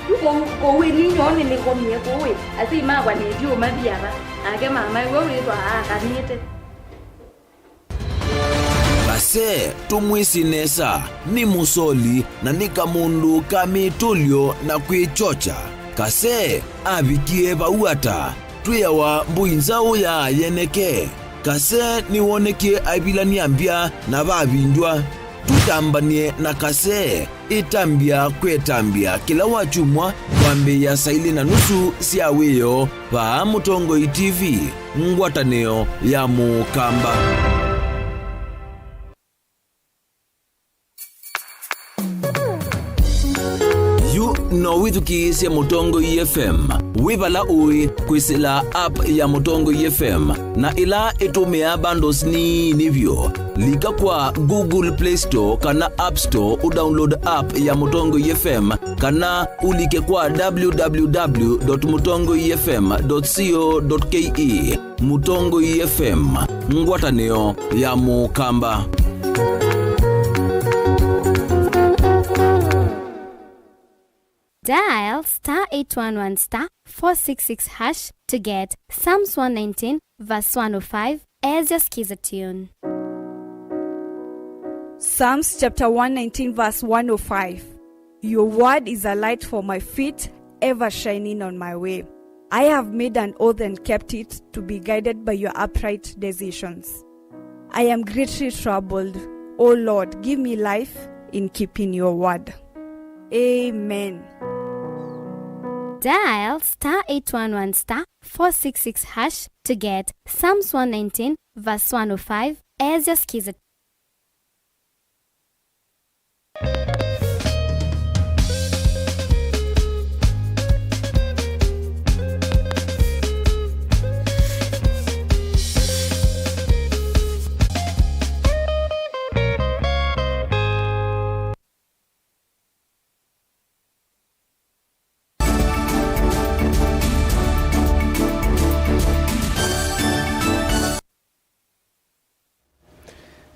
Kũu, kũu ĩ ninyoo nĩnĩkomie kũu ĩ, asyai makwa nĩtyu ũmathi ava, nake mama ĩwe wĩthwa aakanĩte. Kase, tũmwĩsĩ nesa, nĩ mũsoli na nĩ kamũndũ ka mĩtũlyo na kwĩkyokya. Kase avikie vau ata? Twĩawa mbũi nzaũ ya yeneke. Kase nĩwonekie aivilany'a mbya na vavindywa. Tũtambany'e na Kase. Ĩtambya kwĩ ĩtambya kĩla wakyumwa kwambĩĩa saa ilĩ na nusu sya wĩoo vaa Mũtongoi T V, ngwatanĩo ya Mũkamba. Yu no wĩthukĩĩsye Mũtongoi F M wĩ vala ũĩ kwĩsĩla app ya Mũtongoi F M na ĩla ĩtũmĩaa bundles nini vyũ. Lika kwa Google Play Store kana App Store ũdownload app ya Mũtongoi F M, kana ũlike kwa w w w dot mũtongoi f m dot co dot k e. Mũtongoi F M, ngwatanĩo ya Mũkamba. Dial star eight one one star four six six hash to get Psalms one nineteen verse one oh five as your Skiza tune. Psalms chapter one nineteen verse one oh five. Your word is a light for my feet, ever shining on my way. I have made an oath and kept it, to be guided by your upright decisions. I am greatly troubled. O Lord, give me life in keeping your word. Amen. Dial star eight one one star four six six hash to get Psalms one nineteen verse one oh five as your Skiza.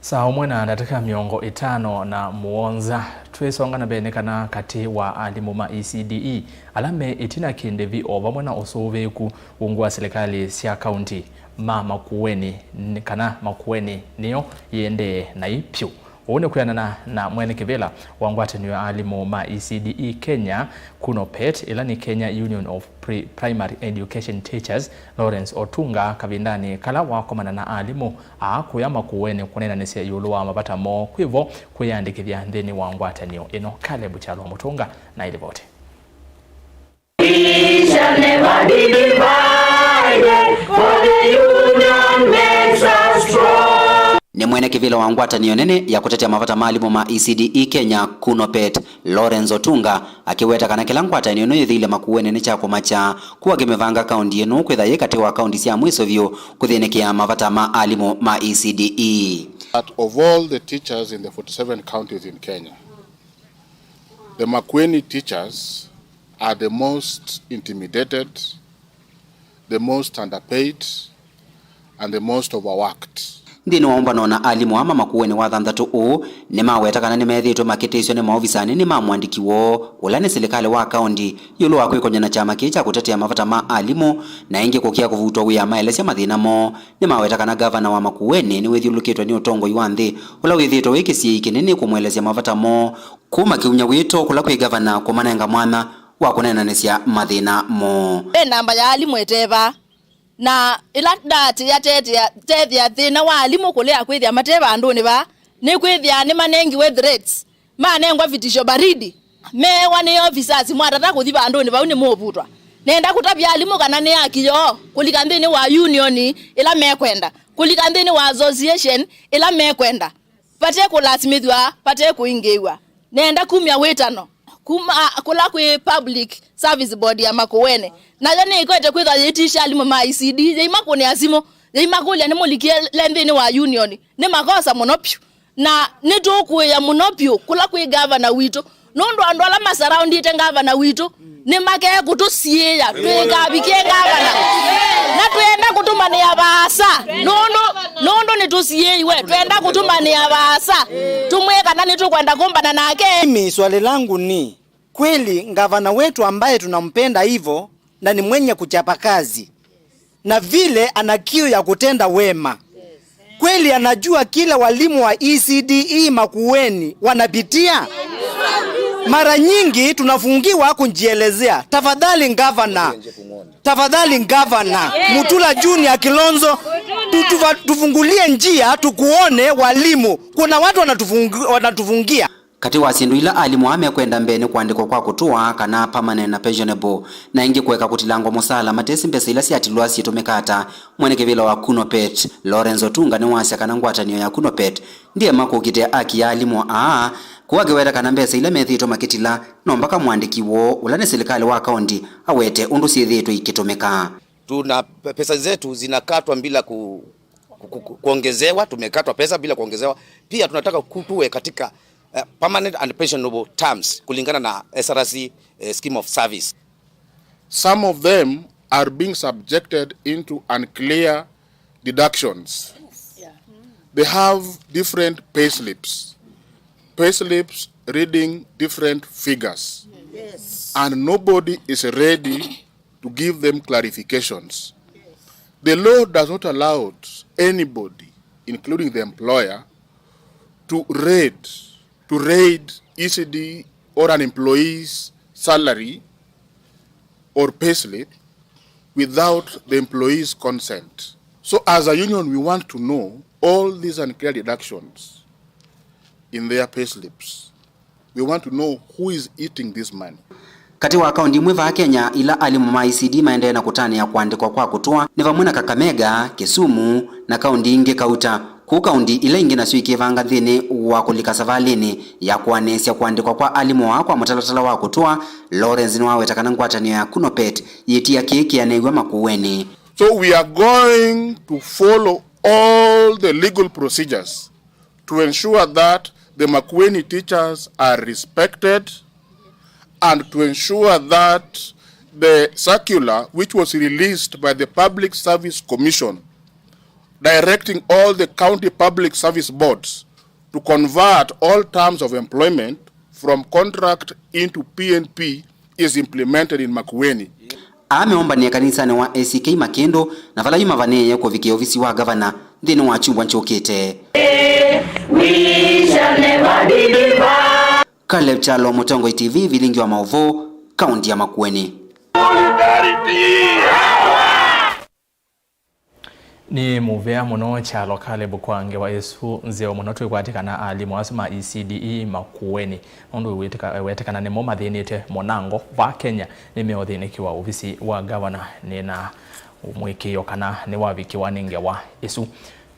Saa ũmwe na ndatĩka mĩongo ĩtano na mũonza, twĩsonga na mbee nĩ kana katĩ wa alimũ ma E C D E ala me ĩtina kĩndĩvi o vamwe na ũsũvĩĩku ungu wa silikalĩ sya kaunti ma Makueni, nĩ kana Makueni nĩyo yĩendee naĩ vyũ. Ũu nĩ kwĩanana na mwene kĩvĩla wa ngwatanĩo ya alimũ ma E C D E Kenya, KUNOPET, ĩla nĩ Kenya Union of Pri-, Primary Education Teachers, Lawrence Otunga, kavindanĩ kala wakomana na alimũ aa kũya Makueni kũneenanĩsya ĩũlũ wa mavata moo kwĩvo kwĩyandĩkĩthya nthĩnĩ wa ngwatanĩo ĩno. Caleb Kyalwa Mũtũnga na ĩlivoti. We shall never be divided, for the union makes us strong. Nĩ mwene kĩvĩla wa ngwatanĩo nene ya kũtetea mavata ma alimũ ma E C D E Kenya, KUNOPET, Lawrence Otunga, akĩweta kana kĩla ngwatanĩo ĩno yĩthĩile Makueni nĩ kya kũmakya, kũu akĩmĩvanga kaunti ĩno kwĩtha yĩ katĩ wa kaunti sya mwĩso vyũ kũthĩnĩkĩa mavata ma alimũ ma E C D E. That of all the teachers in the forty-seven counties in Kenya, the Makueni teachers are the most intimidated, the most underpaid, and the most overworked. Nthĩnĩ wa ũmbano na alimũ aa ma Makueni wa thanthatũ ũũ, nĩmaweta kana nĩmethĩĩtwe makĩtĩsw'a nĩ maovisanĩ nĩ ma mwandĩki woo, ũla nĩ silikalĩ wa kaunti, ĩũlũ wa kwĩkony'a na kyama kĩĩ kya kũtetea mavata ma alimũ, na ĩngĩ kũkĩa kũvutwa wĩa maelesya mathĩna moo. Nĩmaweta kana ngavana wa Makueni nĩwĩthyũlũlũkĩtwe nĩ ũtongoi wa nthĩ, ũla wĩthĩĩtwe wĩ kĩsiĩi kĩnene kũmũelesya mavata moo, kũu makĩumya wĩto kũla kwĩ ngavana kũmanenga mwanya wa kũneenanĩsya mathĩna moo. Ve namba ya alimũ ĩte vaa, na ĩla ndaatĩĩa tetea, tethĩa thĩna wa alimũ kũlea kwĩthĩa mate vandũnĩ vaa, nĩkwĩthĩa nĩmanengiwe threats, manengwa vitisho baridi, meewa nĩ officers, mwatata kũthi vandũnĩ vau nĩmũũvutwa. Nenda kũtavya alimũ kana nĩ aki yoo kũlika nthĩnĩ wa union ĩla mekwenda, kũlika nthĩnĩ wa association ĩla mekwenda, vate kũlasimĩthw'a, vate kũingĩĩw'a. Nenda kumya wĩtano kuma kũla kwĩ Public Service Board ya Makueni, nayo nĩĩkwete kwĩthwa yĩtisha alimũ ma E C D, yĩimakũnĩa simũ, yĩimakũlya nĩmũlikile nthĩnĩ wa union. Nĩ makosa mũno vyũ. Na nĩtũkũĩa mũno vyũ kũla kwĩ ngavana witũ, nũndũ andũ ala masaraundĩte ngavana witũ nĩmakee kũtũsiĩĩa tũikavikie ngavana. Na twĩenda kũtũmanĩa vaasa, nũndũ, nũndũ nĩtũsiĩiwe, twenda kũtũmanĩa vaasa, tũmwĩe kana nĩtũkwenda kũmbana nake. Mimi, swali langu ni, kweli gavana wetu ambaye tunampenda hivyo na ni mwenye kuchapa kazi, na vile ana kiu ya kutenda wema. Kweli anajua kile walimu wa E C D E Makueni wanapitia? Mara nyingi tunafungiwa kujielezea. Tafadhali gavana, tafadhali gavana, Mutula Junior Kilonzo, tutuva-, tufungulie njia tukuone walimu. Kuna watu wanatufungi-, wanatufungia. Katĩ wa syĩndũ ila alimũ aa mekwenda mbee nĩ kũandĩkwa kwa kũtũa, kana permanent na pensionable, na ĩngĩ kũeka kũtilangwa mũsaala matesĩ mbesa ila syatilwa syĩtũmĩka ata. Mwene kĩvĩla wa KUNOPET, Lawrence Otunga, nĩwasya kana ngwatanĩo ya KUNOPET ndĩema kũkitĩa aki ya alimũ aa, kũu akĩweta kana mbesa ila methĩĩtwe makĩtila no mbaka mũandĩki woo, ũla nĩ silikalĩ wa kaũnti, awete ũndũ syĩthĩĩtwe ikĩtũmĩka. Tuna pe-, pesa zetu zinakatwa bila ku-, ku-, ku-, ku-, kuongezewa, tumekatwa pesa bila kuongezewa. Pia tunataka ku-, tuwe katika, eh, permanent and pensionable terms kulingana na S R C, eh, scheme of service. Some of them are being subjected into unclear deductions. They have different payslips. Payslips reading different figures. And nobody is ready to give them clarifications. The law does not allow anybody, including the employer, to raid, to raid E C D or an employee's salary or payslip without the employee's consent. So as a union, we want to know all these unclear deductions in their payslips. We want to know who is eating this money. Katĩ wa kaũnti imwe vaa Kenya ila alimũ ma E C D maendee na kũtanĩa kũandĩkwa kwa kũtũa nĩ vamwe na Kakamega, Kisumu, na kaũnti ingĩ kauta. Kũu kaũnti ila ingĩ nasyo ikĩvanga nthĩnĩ wa kũlika savalĩnĩ ya kũanĩsya kũandĩkwa kwa alimũ aa kwa mũtalatala wa kũtũa, Lawrence nĩwaweta kana ngwatanĩo ya KUNOPET yĩtia kĩĩ kĩanĩw'a Makueni. So we are going to follow all the legal procedures to ensure that the Makueni teachers are respected and to ensure that the circular which was released by the Public Service Commission directing all the county public service boards to convert all terms of employment from contract into P N P is implemented in Makueni. Aa meũmbanĩe kanisanĩ wa A C K Makĩndũ, na vala yu mavanĩĩe kũvikĩa ovisi wa gavana nthĩnĩ wa kyumwa kyũkĩte. Caleb Kyalo, Mũtongoi T V, vilingi wa maũvoo, kaũnti ya Makueni. Nĩ mũvea mũno Kyalo Caleb kwa ngewa ĩsu nzeo mũno. Twĩkwatĩ kana alimũ asu ma E C D E Makueni, nũndũ wĩtĩka-, wetĩkana nĩmo mathĩnĩte mũnango va Kenya, nĩmeũthĩnĩkĩwa ovisi wa gavana. Nĩna mũĩkĩĩo kana nĩwavikĩwa nĩ ngewa ĩsu.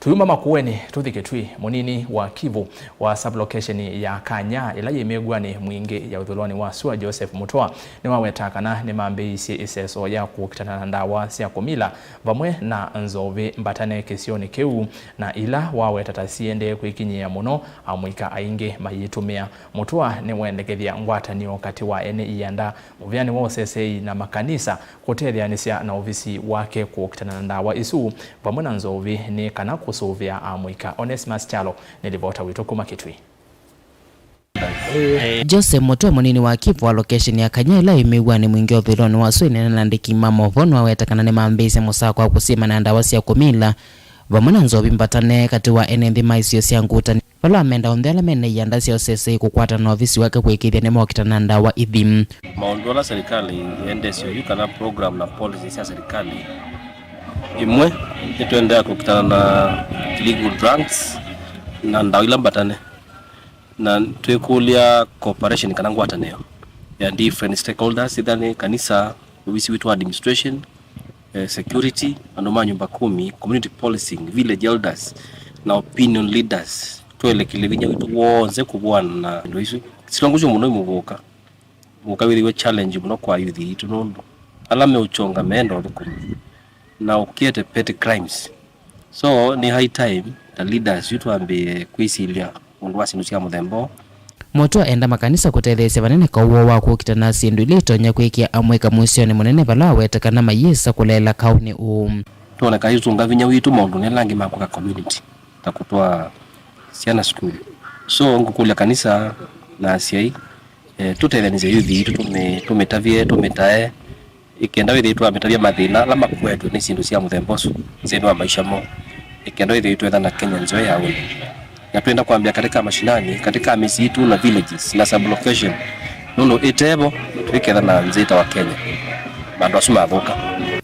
Tũyuma Makueni, tũthi Kitui. Mũnini wa Kivu wa sublocation ya Kanya, ĩla yĩ mĩw'anĩ mwingĩ ya ũthũlonĩ wa sua, Joseph Mutua, nĩwaweta kana nĩmambĩĩisye ĩseso ya kũkitana na ndawa sya kũmila vamwe na nzovi mbatane kĩsionĩ kĩu, na ila waweta ta siendee kwĩkinyĩĩa mũno amũika aingĩ mayĩtũmĩa. Mutua nĩwendekethya ngwatanĩo katĩ wa ene ianda, mũvĩanĩ wa ũseseei na makanisa kũtetheanĩsya na ovisi wake kũkitana na ndawa isu vamwe na nzovi nĩ kana kũsũvĩa amũika. Onesimus Kyalo nĩ livota witũ kuma Kitui. Joseph Mutua, mũnini wa Kivu wa location ya Kanya ĩla ĩ mĩw'anĩ mwingĩ ũthũlonĩ wa sua, ĩneena na andĩki ma maũvoo, nĩwaweta kana nĩmambĩĩisye mũsako wa kũsyĩma na ndawa sya kũmila vamwe na nzovi mbatane katĩ wa ene nthĩ ma isio sya ngũtanĩo, vala amenda onthe ala mena ianda sya ũseseei kũkwatana na ovisi wake kũĩkĩĩthya nĩmokitana na ndawa ithi. Maũndũ ala serikali ĩendesyo yu kana program na policy sya serikali, ĩmwe nĩtũendeea kũkitana na illegal drugs na ndawa ila mbatane. Na twĩkũlya cooperation kana ngwatanĩo ya different stakeholders, either nĩ kanisa, Ovisi witũ wa administration, eh, security, andũ ma nyũmba kumi, community policing, village elders, na opinion leaders, twelekele vinya witũ w'onthe kũvũana na indo isu. Silongucio mũno imũvũka. Mũka wĩthĩwe challenge mũno kwa youth itũ nũndũ ala meũkyonga meenda ũthũkũmi na ũkĩete petty crimes. So nĩ high time ta leaders yu twambĩĩe kwĩsilya ũndũ wa syĩndũ sya mũthemba ũũ. Mũtwa enda makanisa kũtetheesya vanene kaũ woo wa kũkita na syĩndũ ila itonya kwĩkĩa amũika mũsyonĩ mũnene vala aweta kana mayĩsa kũleela kaũ nĩ ũũ. Twoneka ĩtunga vinya witũ maũndũnĩ ala angĩ ma kwaka community ta kũtwaa syana sukulu. So ngũkũlya kanisa na asyai, eh, tũtetheanĩsye youth itũ, tũmĩ- tũmĩtavye, tũmĩtae, ĩkenda wĩthĩe twamĩtavya mathĩna ala makwetwe nĩ syĩndũ sya mũthemba ũsu nthĩnĩ wa maisha moo, ĩkenda wĩthĩe twetha na Kenya nzeo ya ũĩ. Na twenda kwambĩa katika mashinani, katika mĩsyĩ itũ na villages na sub-location, nũndũ ĩtevo twĩketha na nzĩ ta wa Kenya, vandũ asu mathũka.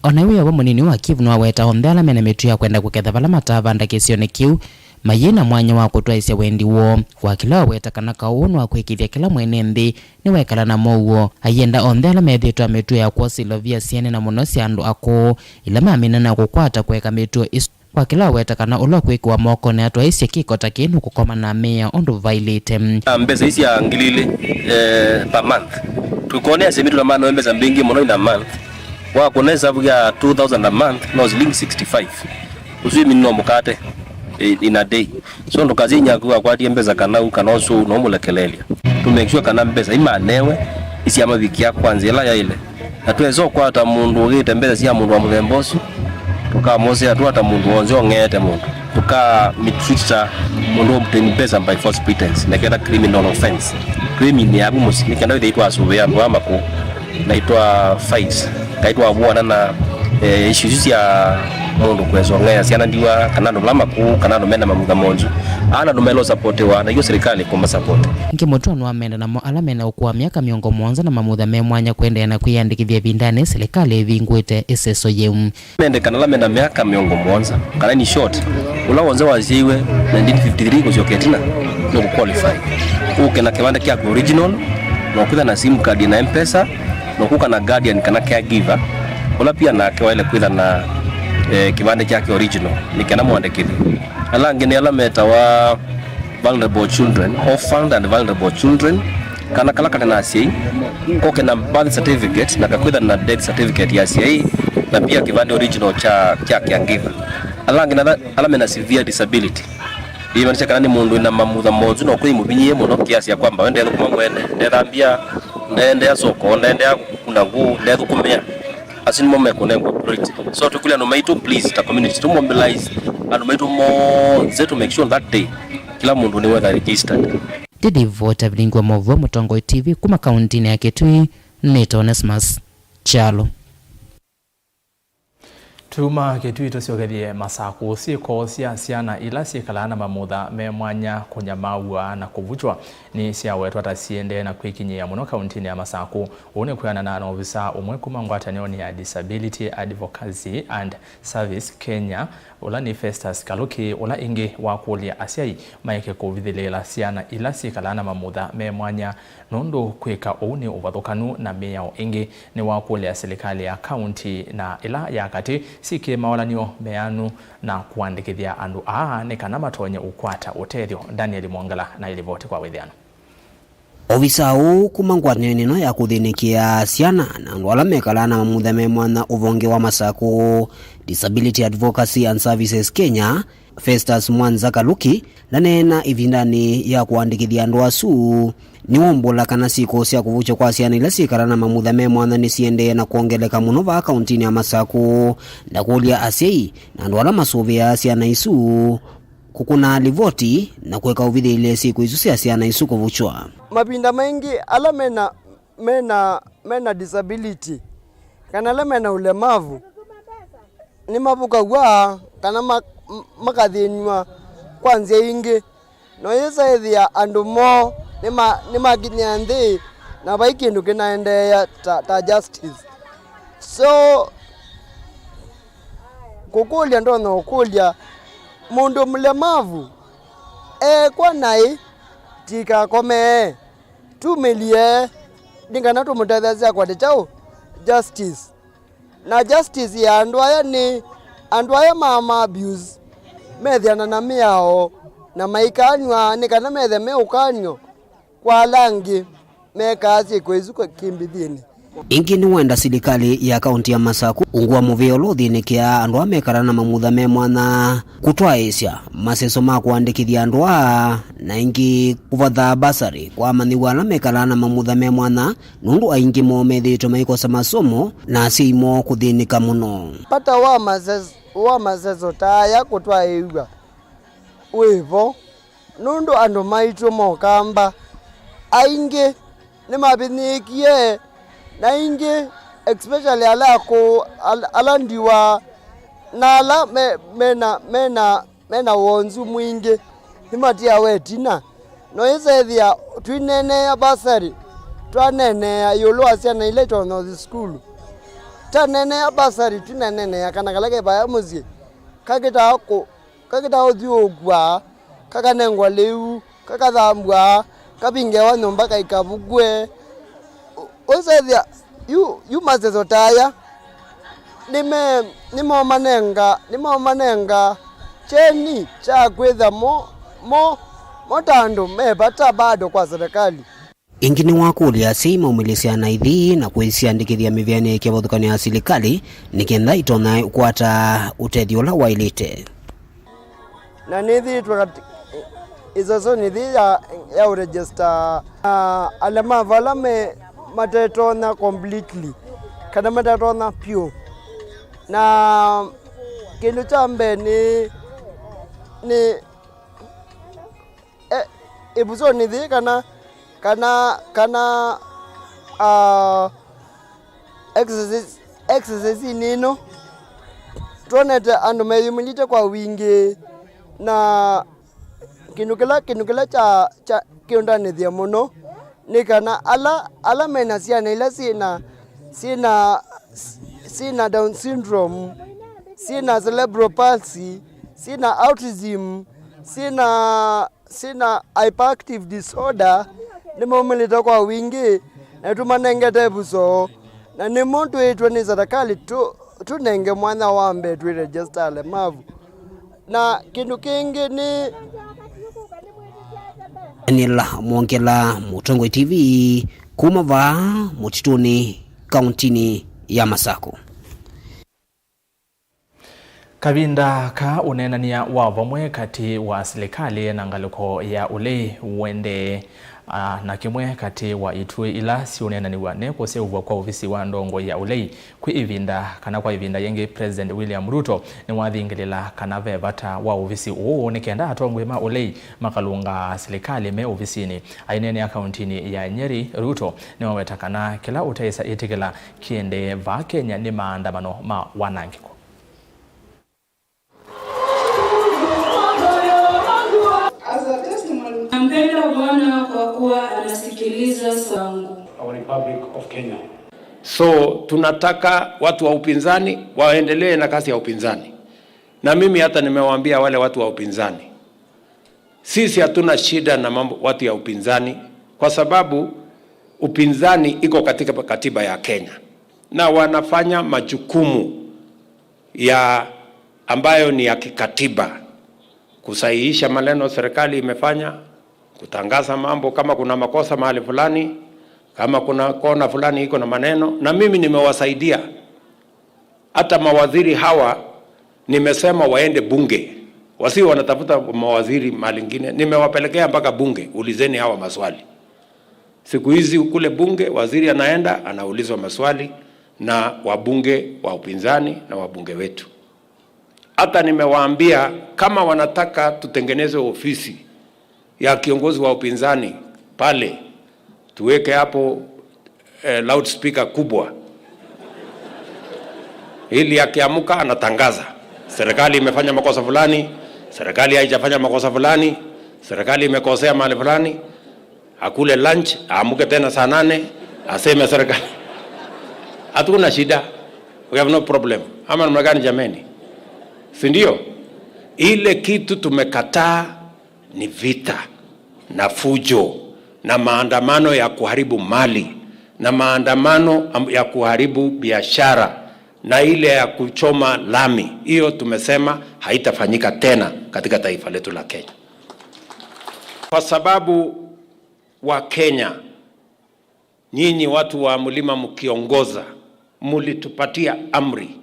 O na wĩa wa mũnini wa Kivu nĩwaweta onthe ala mena mĩtuo ya kwenda kũketha vala matavanda kĩsionĩ kĩu, mayĩ na mwanya wa kũtwaĩsya wendi woo. Kwa kĩla waweta kana kaũ nĩwakwĩkĩĩthya kĩla mwene nthĩ nĩwekala na mow'o. Ayenda onthe ala methĩĩtwe na mĩtuo ya kwosa ilovia syene na mũno sya andũ akũũ ila mamina na kũkwata kũeka mĩtuo ĩsu. Kwa kĩla waweta kana ũla ũkwĩkĩwa mokonĩ atwaĩsye kĩko ta kĩĩ nũkũkoma na amĩĩa ũndũ vaĩlĩte. Na mbesa isi sya ngili ilĩ, eh, per month. Tũkonea semi tũla manoe mbesa mbingĩ mũno in a month. Wakũna ĩsavu ya two thousand a month, no silingi sixty-five. Ũsu ĩmini no mũkate, eh, in a day. So ndũkasye inyia waku wakwatie mbesa kana u kana ũsu no mũlekelelya. To make sure kana mbesa imanewe isyamavikia kwa nzĩa ĩla yaĩle. Na twesa ũkwata mũndũ ũgĩte mbesa sya mũndũ wa mũthemba ũsu, tũkamosea tu ata mũndũ wonze ũng'eete mũndũ. Tũka mistreat ta mũndũ obtain mbesa by false pretense, na kenda criminal offense. Twĩminĩa vu mũsyĩ, nĩ kenda wĩthĩe itwasũvĩa andũ aa makũũ na itwa fight, kai twavũana na, eh, issues sya mũndũ kwesa ũng'ea syana ndiwa, kana andũ ala makũũ, kana andũ mena mamutha monzu. Ana andũ melo supportiwa, na iyo serikali kuma support. Nĩngĩ mũtũano wa menda namo ala mena ũkũũ wa myaka mĩongo mũonza na mamutha me mwanya kũendeea na kwĩyandĩkĩthya ĩvindanĩ silikalĩ ĩvingũĩte ĩseso yĩu. Mendekana ala mena myaka mĩongo mũonza, kana in short, ũla wonze wasyaiwe nineteen fifty-three kũsyoka ĩtina, nũkũ qualify. Ũke na kĩvandĩ kyaku original, na ũkwĩtha na sim card na M-Pesa, na ũkũka na guardian kana caregiver, ũla pia nake waĩle kwĩtha na, eh, kĩvandĩ kyake original, nĩ kana mwandĩkĩthye. Ala angĩ nĩ ala metawa vulnerable children, orphaned and vulnerable children, kana kala kate na asyai, koke na birth certificate na kakwĩtha na death certificate ya asyai, na pia kĩvandĩ original kya, kya caregiver. Ala angĩ na ala mena severe disability, yĩmaanisha kana nĩ mũndũ wĩna mamutha monzu na ũkũĩ mũvinyĩe mũno kiasi ya kwamba we ndethũkũma mwene, ndethambia, ndeendeea soko, ndeendeea kũkuna ngũ, ndethũkũmĩa. Asu nĩmo mekũnengwa priority. So tũkũlya andũ maitũ, please, ta community, tũmobilize andũ maitũ monthe to make sure that day kĩla mũndũ nĩwetha registered. Ndĩlivota vilingi wa maũvoo Mũtongoi T V kuma kauntinĩ ya Kitui, nĩtawa Onesmus Kyalo. Tuma Kitui tũsyokethye Masakũ. Syĩko sya syana ila syĩkalaa na mamutha me mwanya kũnyamaaw'a na kũvukywa nĩsyawetwa ta siendee na kwĩkinyĩĩa mũno kauntinĩ ya Masakũ. Ũu nĩ kwĩanana na ovisa ũmwe kuma ngwatanĩonĩ ya Disability Advocacy and Service Kenya, ũla nĩ Festus Kaluki, ũla ĩngĩ wakũlya asyai maeke kũvithĩlĩĩla syana ila syĩkalaa na mamutha me mwanya, nũndũ kwĩka ũu nĩ ũvathũkanu na mĩao. Ĩngĩ nĩwakũlya silikalĩ ya kaunti na ĩla ya katĩ syĩkĩe mawalan'yo meanu na kũandĩkĩthya andũ aa nĩ kana matonye ũkwata ũtethyo. Daniel Mwongela na ĩlivoti kwa wĩthĩano. Ovisa ũũ kuma ngwatanĩonĩ ĩno ya kũthĩnĩkĩa syana na andũ ala mekalaa na mamutha me mwanya ũvonge wa Masakũ, Disability Advocacy and Services Kenya, Festus Mwanza Kaluki, ndaneena ĩvindanĩ ya kũandĩkĩthya andũ asu. Nĩwaumbũla kana syĩko sya kũvukywa kwa syana ila syĩkalaa na mamutha me mwanya nĩsiendee na kwongeleka mũno vaa kauntinĩ ya Masakũ, ndakũlya asyai na andũ ala masũvĩaa syana isu kũkũna livoti na kũeka ũvithĩlĩĩlya syĩko isu sya syana isu kũvukywa. Mavinda maingĩ ala mena, mena, mena disability kana ala mena ũlemavu nĩmavukaw'a kana ma-, m-, makathĩnw'a kwa nzĩa ingĩ. No yĩsa ĩthĩa andũ moo nĩma-, nĩmakinyĩa nthĩ na vai kĩndũ kĩnaendeea ta, ta justice. So, kũkũlya ndonya ũkũlya, mũndũ mũlemavu ekwa naĩ, tikakome, tumĩlye nĩ kana tũmũtetheesye akwate kyaũ? justice. Na justice ya andũ aya nĩ andũ aya ma ma abuse, methĩana na mĩao na maikanw'a nĩ kana methe meũkanw'a kwa ala angĩ mekaa syĩko isu kĩmbithĩnĩ. Ĩngĩ nĩwenda silikalĩ ya kaunti ya Masaku ungu wa mũvĩa ũla ũthĩnĩkĩaa andũ ala mekala na mamutha me mwanya kũtwaĩĩsya maseso ma kũandĩkĩthya andũ aa, na ĩngĩ kũvatha basarĩ kwa amanyĩw'a ala mekala na mamutha me mwanya, nũndũ aingĩ moo methĩĩtwe maikosa masomo na asyai moo kũthĩnĩka mũno. Vata wa maseso, wa maseso ta aya kũtwaĩĩw'a wĩ vo. Nũndũ andũ maitũ mokamba aingĩ nĩmavinyĩĩkie, na aingĩ, especially ala akũũ, al-, ala ndiwa, na ala me, mena, mena, mena wonzu mwingĩ nĩmatiawa ĩtina. No ĩsethĩa twineenea basarĩ, twaneenea ĩũlũ wa syana ila itonya ũthi sukulu. Taneenea basarĩ, twineenea kana kala ke vaya mũsyĩ kakĩtaa kũ-, kakĩtaa ũthyũũkw'a, kakanengwa lĩu, kakathambw'a, kavingewa nyũmba kaikavukw'e. Ũ-, ũisethĩa yu, yu maseso ta aya nĩme-, nĩmomanenga, nĩmomanenga kyeni kya kwĩtha mo, mo, mo ta andũ me vata bado kwa serikali. Ĩngĩ nĩwakũlya asyai maumĩlye syana ithi na kwĩsyandĩkĩthya mĩvĩanĩ ya kĩvathũkany'o ya silikalĩ nĩ kenda itonyae kũkwata ũtethyo ũla waĩlĩte. Na nĩthĩĩtwe kati-, ĩsesonĩ ĩthi ya, ya ũregista na alemavu ala me, matetonya completely kana matetonya pyũ. Na kĩndũ kya mbee nĩ, nĩ e, ĩvusonĩ yĩĩ kana, kana, kana, ah, exercise, exercise-inĩ ĩno, twonete andũ meyumĩlĩte kwa wingĩ, na kĩndũ kĩla, kĩndũ kĩla kya, kya kĩũndanĩthya mũno nĩ kana ala, ala mena syana ila syĩna, syĩna, syĩna Down syndrome, syĩna cerebral palsy, syĩna autism, syĩna syĩna hyperactive disorder nĩmaumĩlĩte kwa wingĩ, na tũmanengete ĩvuso, na nĩmo twĩĩtwe nĩ serikali tũ-, tũnenge mwanya wa mbee twĩ register alemavu. Na kĩndũ kĩngĩ nĩ Daniel Mwongela, Mũtongoi T V, kuma vaa Mũtitũnĩ, kauntinĩ ya Masakũ. Kavinda ka ũneenany'a wa vamwe katĩ wa silikalĩ na ngalĩko ya ũlei ũendee, a, na kĩmwe katĩ wa ituĩ ila siũneenanĩw'a nĩ kũseũvw'a kwa ovisi wa ndongoi ya ũlei. Kwĩ ĩvinda kana kwa ĩvinda yĩngĩ, President William Ruto nĩwathingĩlĩla kana ve vata wa ovisi ũũ nĩ kenda atongoi ma ũlei makalũngaa silikalĩ me ovisinĩ. Aineenea kauntinĩ ya Nyeri, Ruto nĩwaweta kana kĩla ũteĩsa ĩtĩkĩla kĩendee vaa Kenya nĩ maandamano ma wanangĩko. Nampenda Bwana kwa kuwa anasikiliza sauti yangu. Our Republic of Kenya. So, tunataka watu wa upinzani waendelee na kazi ya upinzani. Na mimi hata nimewaambia wale watu wa upinzani, sisi hatuna shida na mambo, watu ya upinzani, kwa sababu upinzani iko katika katiba ya Kenya na wanafanya majukumu ya, ambayo ni ya kikatiba, kusahihisha maneno serikali imefanya, kutangaza mambo kama kuna makosa mahali fulani, kama kuna kona fulani iko na maneno, na mimi nimewasaidia. Hata mawaziri hawa nimesema waende bunge, wasiwe wanatafuta mawaziri mahali ingine. Nimewapelekea mpaka bunge, ulizeni hawa maswali. Siku hizi kule bunge, waziri anaenda, anaulizwa maswali na wabunge wa upinzani na wabunge wetu. Hata nimewaambia kama wanataka tutengeneze ofisi ya kiongozi wa upinzani pale, tuweke hapo, eh, loudspeaker kubwa, ili akiamka anatangaza, serikali imefanya makosa fulani, serikali haijafanya makosa fulani, serikali imekosea mahali fulani. Akule lunch, aamke tena saa nane, aseme serikali. Hatuna shida. We have no problem. Ama namna gani jameni? Si ndio? Ile kitu tumekataa ni vita na fujo na maandamano ya kuharibu mali na maandamano am-, ya kuharibu biashara na ile ya kuchoma lami, hiyo tumesema haitafanyika tena katika taifa letu la Kenya, kwa sababu wa Kenya, nyinyi watu wa mlima mkiongoza, mlitupatia amri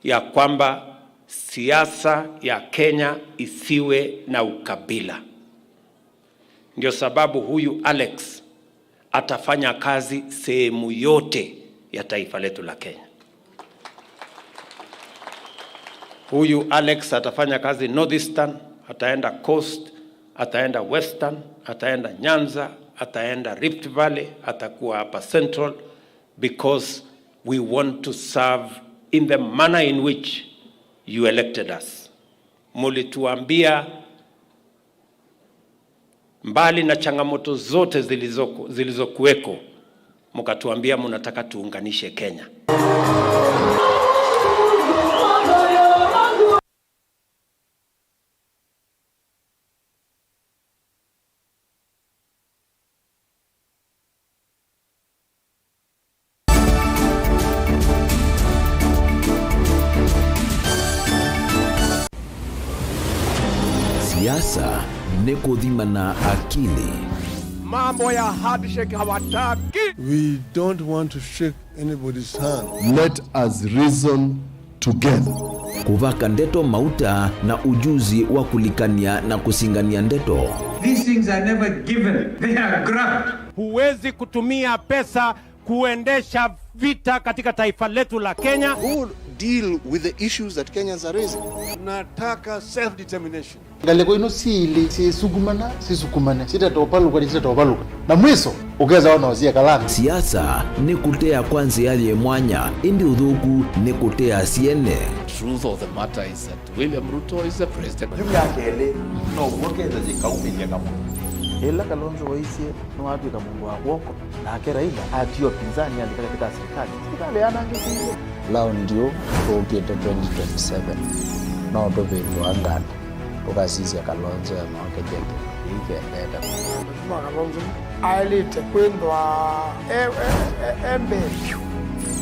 ya kwamba siasa ya Kenya isiwe na ukabila. Ndio sababu huyu Alex atafanya kazi sehemu yote ya taifa letu la Kenya. Huyu Alex atafanya kazi North Eastern, ataenda Coast, ataenda Western, ataenda Nyanza, ataenda Rift Valley, atakuwa hapa Central, because we want to serve in the manner in which you elected us. Mulituambia, mbali na changamoto zote zilizoko, zilizokuweko, mkatuambia mnataka tuunganishe Kenya. Siasa nĩ kũthima na akili. Mambo ya handshake hawataki. We don't want to shake anybody's hand. Let us reason together. Kũvaka ndeto mauta na ujuzi wa kũlikany'a na kũsingany'a ndeto. These things are never given. They are grabbed. Huwezi kutumia pesa kuendesha vita katika taifa letu la Kenya. Who deal with the issues that Kenyans are raising? Tunataka self-determination. Ngalĩko ino syĩ ilĩ syĩsukumana, sisukumane, sitatovalũka, sitatovalũka. Na mwiso, ũkesa ona ũsie kalami. Siasa nĩ kũtea kwa nzĩa yĩ mwanya, ĩndĩ ũthũku nĩ kũtea syene. Truth of the matter is that William Ruto is the president. Yu myaka ĩlĩ, no w'o kesa yĩkaumĩlya kamwe. Ĩla Kalonzo waisye nĩwatw'ĩka mũndũ wa kw'oko, nake Raila atiwa pinzani alika katika serikali. Serikali yanangĩkĩie. Laundi ũ tũkĩte twenty twenty-seven, no tũvĩndũa nganda, tũkasisya Kalonzo emaokethya kĩndũ kĩĩ kĩendete. Mheshimiwa Kalonzo aĩlĩte kwĩthwa e, e, e, e mbee vyũ.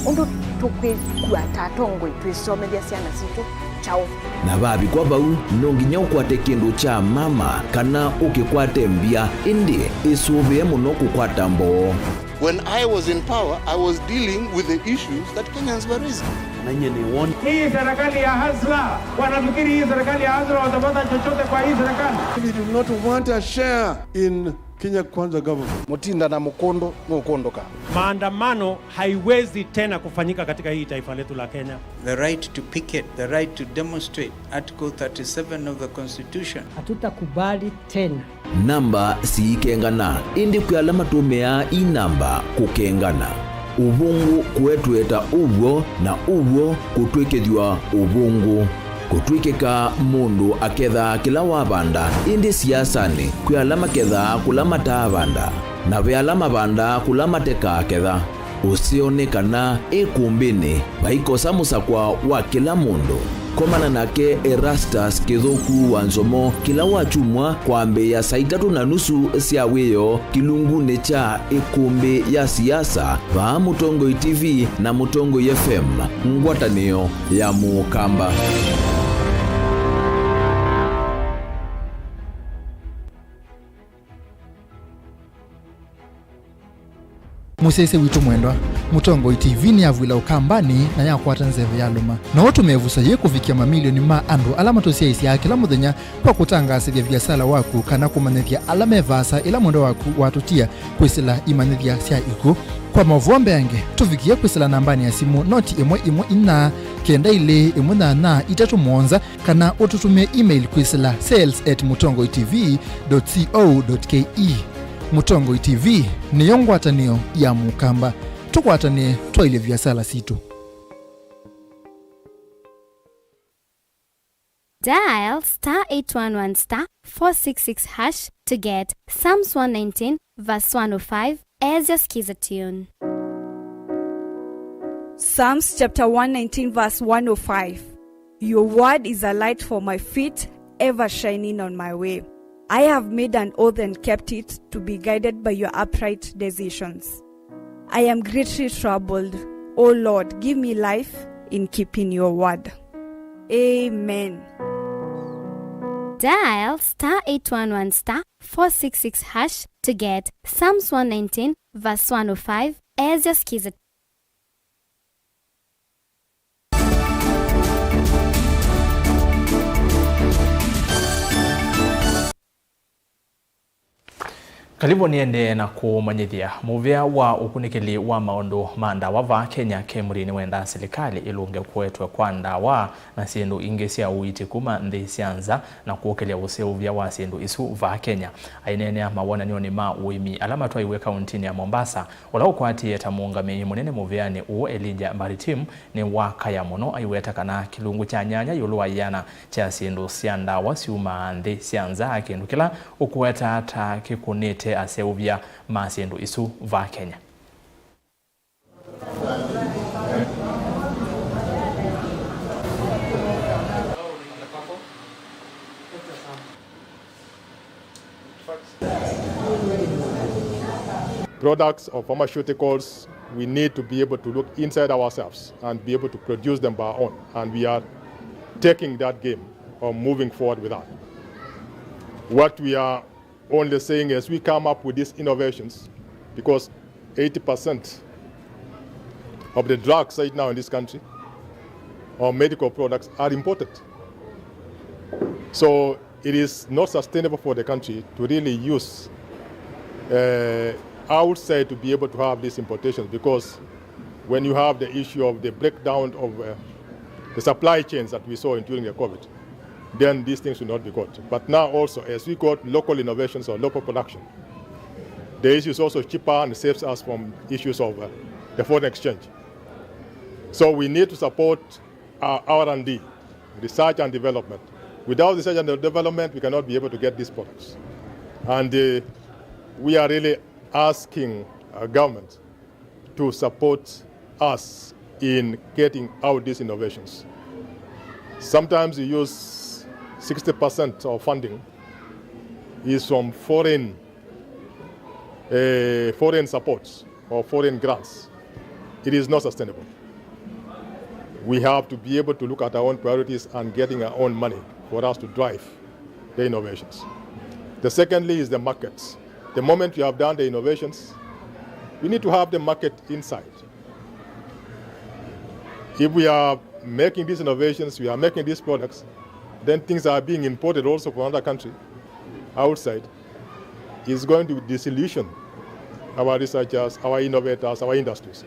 Ũndũ tũkwĩkua ta atongoi twĩsomethya syana sitũ kyaũ? Na vavikwa vau, no nginya ũkwate kĩndũ kya mama kana ũkĩkwate mbya, ĩndĩ ĩsũvĩe mũno kũkwata mboo. When I was in power, I was dealing with the issues that Kenyans were raising. Na nyie nĩ won. Hii serikali ya Hasla, wanafikiri hii serikali ya Hasla watapata chochote kwa hii serikali? We do not want a share in Kenya Kwanza government. Mũtinda na mũkũndũ nũkũndũka. Maandamano haiwezi tena kufanyika katika hii taifa letu la Kenya. The right to picket, the right to demonstrate, Article thirty-seven of the Constitution. Hatutakubali tena. Namba siikengana, ĩndĩ kwĩ ala matũmĩaa ii namba kũkengana. Ũvũngũ kũetweta ũw'o, na ũw'o kũtw'ĩkĩthw'a ũvũngũ. Kũtw'ĩkĩka mũndũ akethaa kĩla wavanda, ĩndĩ siasanĩ kwĩ ala makethaa kũla mataavanda, na ve ala mavandaa kũla matekaketha. Ũseo nĩ kana ĩkũmbĩnĩ vaikosa mũsakwa wa kĩla mũndũ. Komana nake Erastus Kĩthũku wa Nzomo kĩla wakyumwa kwambĩĩa saa itatũ na nusu sya wĩoo kĩlungunĩ kya ĩkũmbĩ ya siasa vaa Mũtongoi T V na Mũtongoi F M, ngwatanĩo ya Mũkamba. Mũsyaĩĩsya witũ mwendwa, Mũtongoi T V nĩyavw'ĩla Ũkambanĩ na yakwata nzeve yalũma. No ũtũme ĩvuso yĩĩ kũvikĩa mamilioni ma andũ ala matũsyaĩĩsyaa kĩla mũthenya kwa kũtangaasĩthya viasala waku kana kũmanyĩthya ala me vaasa ĩla mwendwa waku watũtia kwĩsĩla imanyĩthya sya ikw'ũ. Kwa maũvoo mbeange, tũvikĩe kwĩsĩla nambanĩ ya simũ noti ĩmwe ĩmwe inya kenda ilĩ ĩmwe nyanya itatũ mũonza, kana ũtũtũmĩe email kwĩsĩla sales at mũtongoi T V dot co dot K E. Mũtongoi T V nĩyo ngwatanĩo ya Mũkamba. Tũkwatanĩe twaĩlye viasala sitũ. Dial star eight one one star four six six hash to get Psalms one nineteen verse one oh five as your Skiza tune. Psalms chapter one nineteen verse one oh five. Your word is a light for my feet, ever shining on my way. I have made an oath and kept it, to be guided by your upright decisions. I am greatly troubled. O Lord, give me life in keeping your word. Amen. Dial star eight one one star four six six hash to get Psalms one nineteen verse one oh five as your Skiza. Kalivũ nĩendee na kũmanyĩthya. Mũvĩa wa ũkunĩkĩli wa maũndũ ma ndawa vaa Kenya, KEMRI, nĩwendaa silikalĩ ĩlũnge kũetwe kwa ndawa na syĩndũ ingĩ sya ũiiti kuma nthĩ sya nza na kũkĩlya ũseũvya wa syĩndũ isu vaa Kenya. Aineenea mawonany'onĩ ma ũĩmi ala matwaiwe kauntinĩ ya Mombasa, ũla ũkwatĩĩe ta mũũngamĩi mũnene mũvĩanĩ ũũ, Elijah Maritim, nĩwakaya mũno aiweta kana kĩlungu kya nyanya ĩũlũ wa ĩana kya syĩndũ sya ndawa syumaa nthĩ sya nza, kĩndũ kĩla ũkũweta ta kĩkũnĩte aseũvya ma syĩndũ isu vaa Kenya. Products or pharmaceuticals, we need to be able to look inside ourselves and be able to produce them by our own. And we are taking that game or moving forward with that. What we are only saying, as we come up with these innovations, because eighty percent of the drugs right now in this country or medical products are imported. So it is not sustainable for the country to really use, uh, outside to be able to have these importations, because when you have the issue of the breakdown of, uh, the supply chains that we saw in, during the COVID, then these things will not be got. But now also, as we got local innovations or local production, the issue is also cheaper and saves us from issues of, uh, the foreign exchange. So we need to support, uh, R and D, research and development. Without research and development, we cannot be able to get these products. And, uh, we are really asking, uh, government to support us in getting out these innovations. Sometimes you use sixty percent of funding is from foreign, uh, foreign supports or foreign grants. It is not sustainable. We have to be able to look at our own priorities and getting our own money for us to drive the innovations. The secondly is the markets. The moment you have done the innovations, we need to have the market inside. If we are making these innovations, we are making these products, then things are being imported also from another country outside. It's going to disillusion our researchers, our innovators, our industries.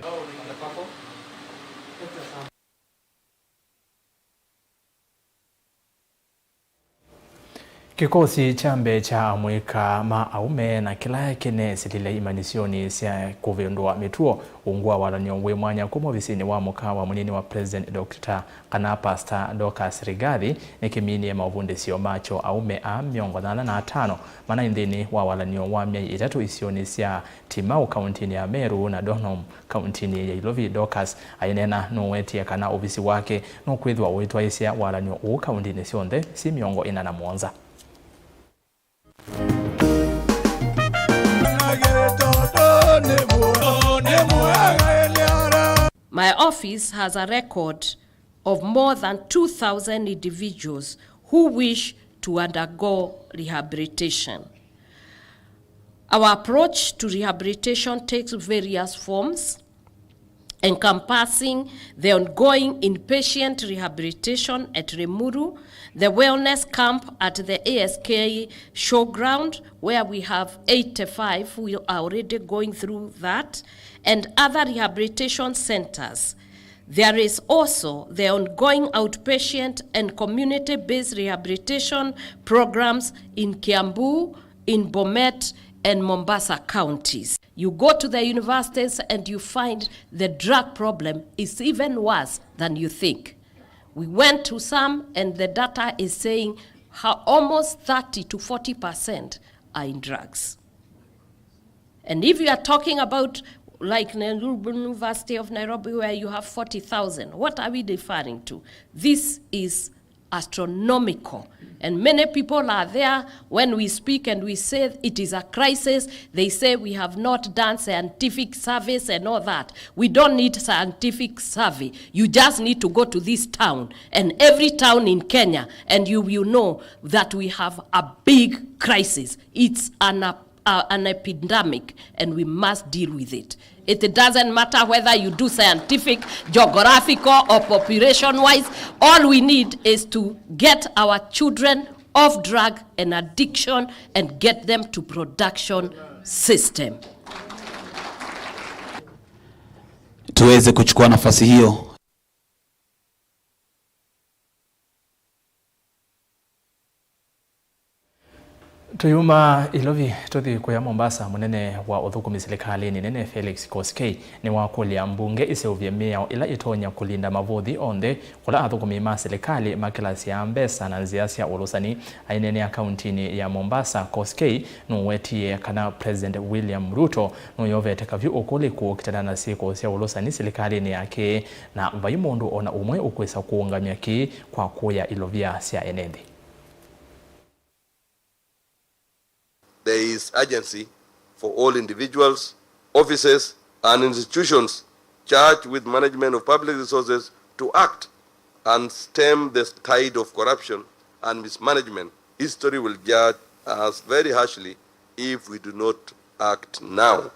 Kĩkosi kya mbee kya amũika ma aũme na kĩla kĩnesilile imanyĩsyonĩ sya kũvĩndũa mĩtuo ungu wa walan'yo wĩ mwanya kuma ovisinĩ wa mũka wa mũnini wa President, Doctor kana Pastor Dorcas Rigathi, nĩkĩminie maũvundĩsyo makyo aũme aa mĩongo nyanya na atano manai nthĩnĩ wa walan'yo wa myei ĩtatũ isionĩ sya Timau kauntinĩ ya Meru na Donholm kauntinĩ ya Ilovi. Dorcas aineena nũwetie kana ovisi wake nũkwĩthĩwa ũitwaĩĩsya walan'yo ũũ kauntinĩ syonthe syĩ mĩongo ĩna na mũonza. My office has a record of more than two thousand individuals who wish to undergo rehabilitation. Our approach to rehabilitation takes various forms, encompassing the ongoing inpatient rehabilitation at Limuru, the wellness camp at the A S K showground, where we have eighty-five who are already going through that, and other rehabilitation centers. There is also the ongoing outpatient and community-based rehabilitation programs in Kiambu, in Bomet, and Mombasa counties. You go to the universities and you find the drug problem is even worse than you think. We went to some and the data is saying how almost thirty to forty percent are in drugs. And if you are talking about, like, Nairobi, University of Nairobi, where you have forty thousand, what are we referring to? This is astronomical. And many people are there, when we speak and we say it is a crisis, they say we have not done scientific surveys and all that. We don't need scientific survey. You just need to go to this town and every town in Kenya, and you will know that we have a big crisis. It's an, uh, an epidemic, and we must deal with it. It doesn't matter whether you do scientific, geographical, or population wise. All we need is to get our children off drug and addiction and get them to production system. Tuweze kuchukua nafasi hiyo. Tũyuma Ilovi tũthi kũya Mombasa, mũnene wa ũthũkũmi silikalĩnĩ nene Felix Koskei nĩwakũlya mbunge ĩseũvye mĩao ĩla ĩtonya kũlinda mavũthi onthe kũla athũkũmi ma silikalĩ makĩlasya mbesa na nzĩa sya ũlũsani. Aineenea kauntinĩ ya Mombasa, Koskei nũwetie kana President William Ruto nũyovete kavyũ ũkũlĩku ũkitana na syĩko sya ũlũsani silikalĩnĩ yake, na vai mũndũ ona ũmwe ũkwĩsa kũũngamya kĩĩ kwa kũya ilovia sya ene nthĩ. There is urgency for all individuals, offices, and institutions charged with management of public resources to act and stem the tide of corruption and mismanagement. History will judge us very harshly if we do not act now.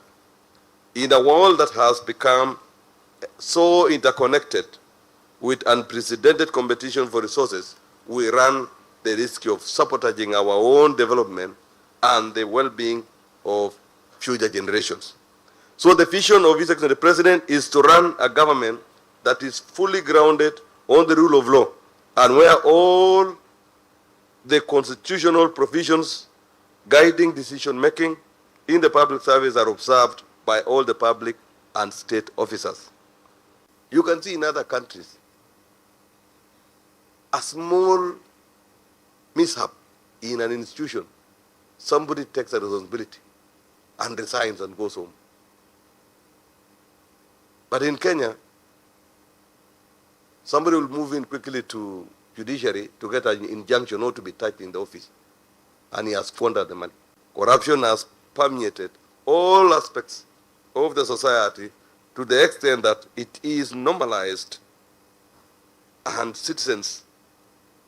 In a world that has become so interconnected with unprecedented competition for resources, we run the risk of sabotaging our own development and the well-being of future generations. So the vision of His Excellency the President is to run a government that is fully grounded on the rule of law and where all the constitutional provisions guiding decision-making in the public service are observed by all the public and state officers. You can see in other countries, a small mishap in an institution, somebody takes a responsibility and resigns and goes home. But in Kenya, somebody will move in quickly to judiciary to get an injunction not to be touched in the office, and he has squandered the money. Corruption has permeated all aspects of the society to the extent that it is normalized, and citizens,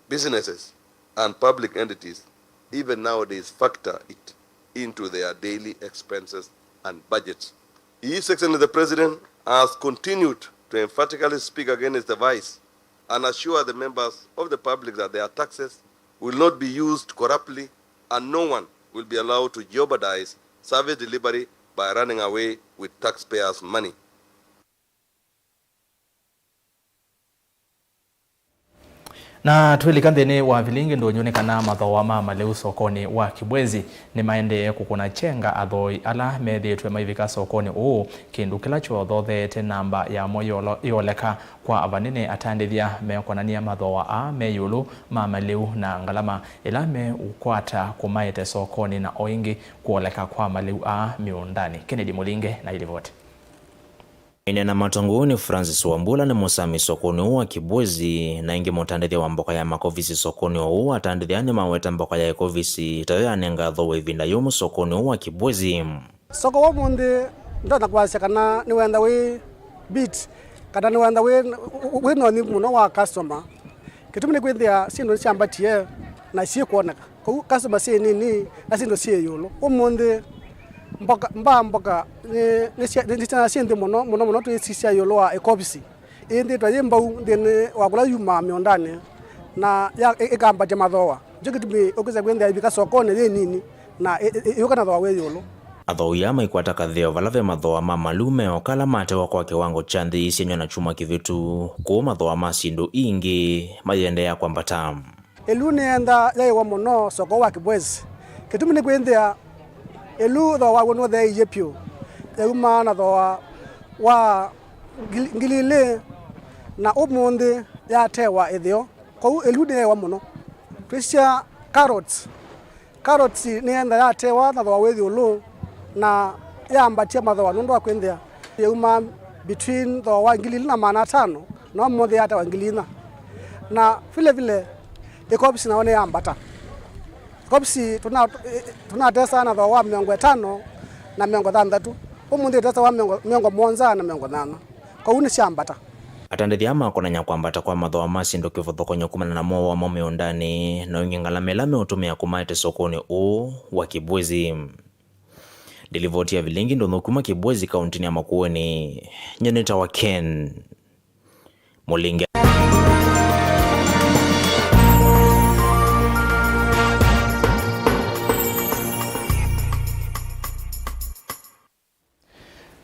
businesses, and public entities even nowadays factor it into their daily expenses and budgets. His Excellency the President has continued to emphatically speak against the vice and assure the members of the public that their taxes will not be used corruptly and no one will be allowed to jeopardize service delivery by running away with taxpayers' money. Na twĩlika nthĩnĩ wa vilingi ndũnyũ nĩ kana mathooa ma malĩu sokonĩ wa Kibwezi nĩmaendee kũkũna kyenga athooi ala methĩĩtwe maivika sokonĩ ũũ, kĩndũ kĩla kyothotheete namba yamo yolo-, yoleka kwa vanene atandĩthya mekwonany'a mathooa aa me ĩũlũ ma malĩu na ngalama ĩla meũkwata kũmaete sokonĩ na o ĩngĩ kwoleka kwa malĩu aa mĩũndanĩ. Kennedy Mũlinge na ilivoti. Aineena matongoi nĩ Francis Wambua nĩ mũsami sokonĩ ũũ wa Kibwezi, na ĩngĩ mũtandĩthya wa mboka ya makovisi sokonĩ ũũ atandĩthya nĩmaweta mboka ya ĩkovisi tayo yanenga athooi ĩvinda yũmũ sokonĩ ũũ wa Kibwezi. Soko wa ũmũnthĩ ndonya kwasya kana nĩwenda wĩ beat, kana nĩwenda wĩ, wĩ na ũnyivu mũno wa customer. Kĩtumi nĩ kwĩthĩa syĩndũ nĩsyambatie na syĩkwoneka. Kwoou customer syĩ nini na syĩndũ syĩ ĩũlũ. Ũmũnthĩ mboka, mbaa mboka nĩ, nĩ sya, nĩ syana syĩ nthĩ mũno, mũno mũno twĩsisya ĩũlũ wa ĩkovisi. Ĩthĩĩtwe yĩ mbau nthĩnĩ wa kũla yumaa mĩũndanĩ na ya, ĩ-, ĩkambatya mathooa. Nĩkyo kĩtumi ũkwĩsa kwĩthĩa ĩvika sokonĩ yĩ nini na ĩ-, ĩ-, ĩyũka na thooa wĩ ĩũlũ. Athooi aa maikwata katheo vala ve mathooa ma malĩu meoka ala matewa kwa kĩwango kya nthĩ iisye nyona kyumwa kĩvĩtu, kũu mathooa ma syĩndũ ingĩ mayĩendeea kwambata. Ĩluu nĩyendaa yaĩwa mũno soko wa Kibwezi. Kĩtumi nĩ kwĩthĩa ĩluu thooa waw'o nũtheeie vyũ, yaumaa na thooa wa ngili, ngili ilĩ, na ũmũnthĩ yatewa ĩtheo. Kwoou ĩluu nĩyaĩwa mũno. Twĩsya carrots. Carrots nĩyendaa yatewa na thooa wĩ ĩũlũ, na yambatya mathooa nũndũ wa kwĩthĩa yaumaa between thooa wa ngili ilĩ na maana atano, na ũmũnthĩ yatewa ngili inya. Na vile vile, Ĩkovisi nayo nĩ ya mbata. Ĩkovisi tũna-, tũnatesa na thooa wa mĩongo ĩtano na mĩongo thanthatũ. Ũmũnthĩ ĩtesa wa mĩongo, mĩongo mũonza na mĩongo nana. Kwoou nĩ sya mbata. Atandĩthya aa makonany'a kwambata kwa mathooa ma syĩndũ kĩvathũkany'o kumana na mowaa ma mĩũndanĩ na ũingĩ ngalama ĩla meũtũmĩa kũmaete sokonĩ ũũ wa Kibwezi. Ndilivoti ya vilingi ndũnyũ kuma Kibwezi kauntinĩ ya Makueni, nyie nĩtawa Ken Mũlinge.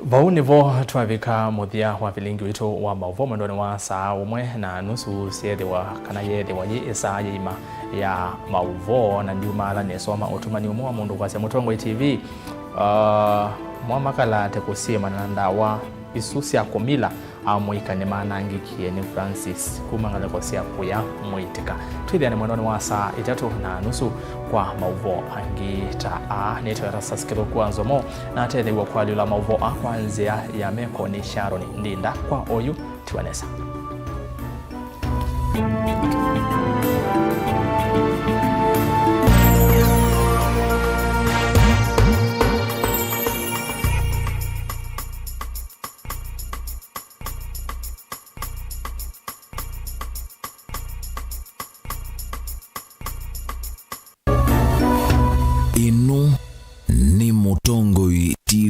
Vau nĩvo twavika mũthya wa vilingi witũ wa maũvoo mwendonĩ wa saa ũmwe na nusu syethĩwa kana yeethĩwa yĩ ĩsaa yĩima ya maũvoo, na ndiumaala nĩsoma ũtũmani ũmwe wa mũndũ kwasya Mũtongoi T V, uh, mwamakalate kũsyĩmana na ndawa isu sya kũmila, amũika nĩmanangĩkie nĩ Francis kuma ngalĩko sya kũya mwĩtĩka. Twĩthĩane mwendonĩ wa saa itatũ na nusu kwa maũvoo angĩ ta aa. Nĩtawa Erastus Kĩthũku wa Nzomo, natetheew'a kũalyũla maũvoo aa kwa nzĩa ya meko nĩ Sharon Ndinda. Kwa oyu, tiwa nesa.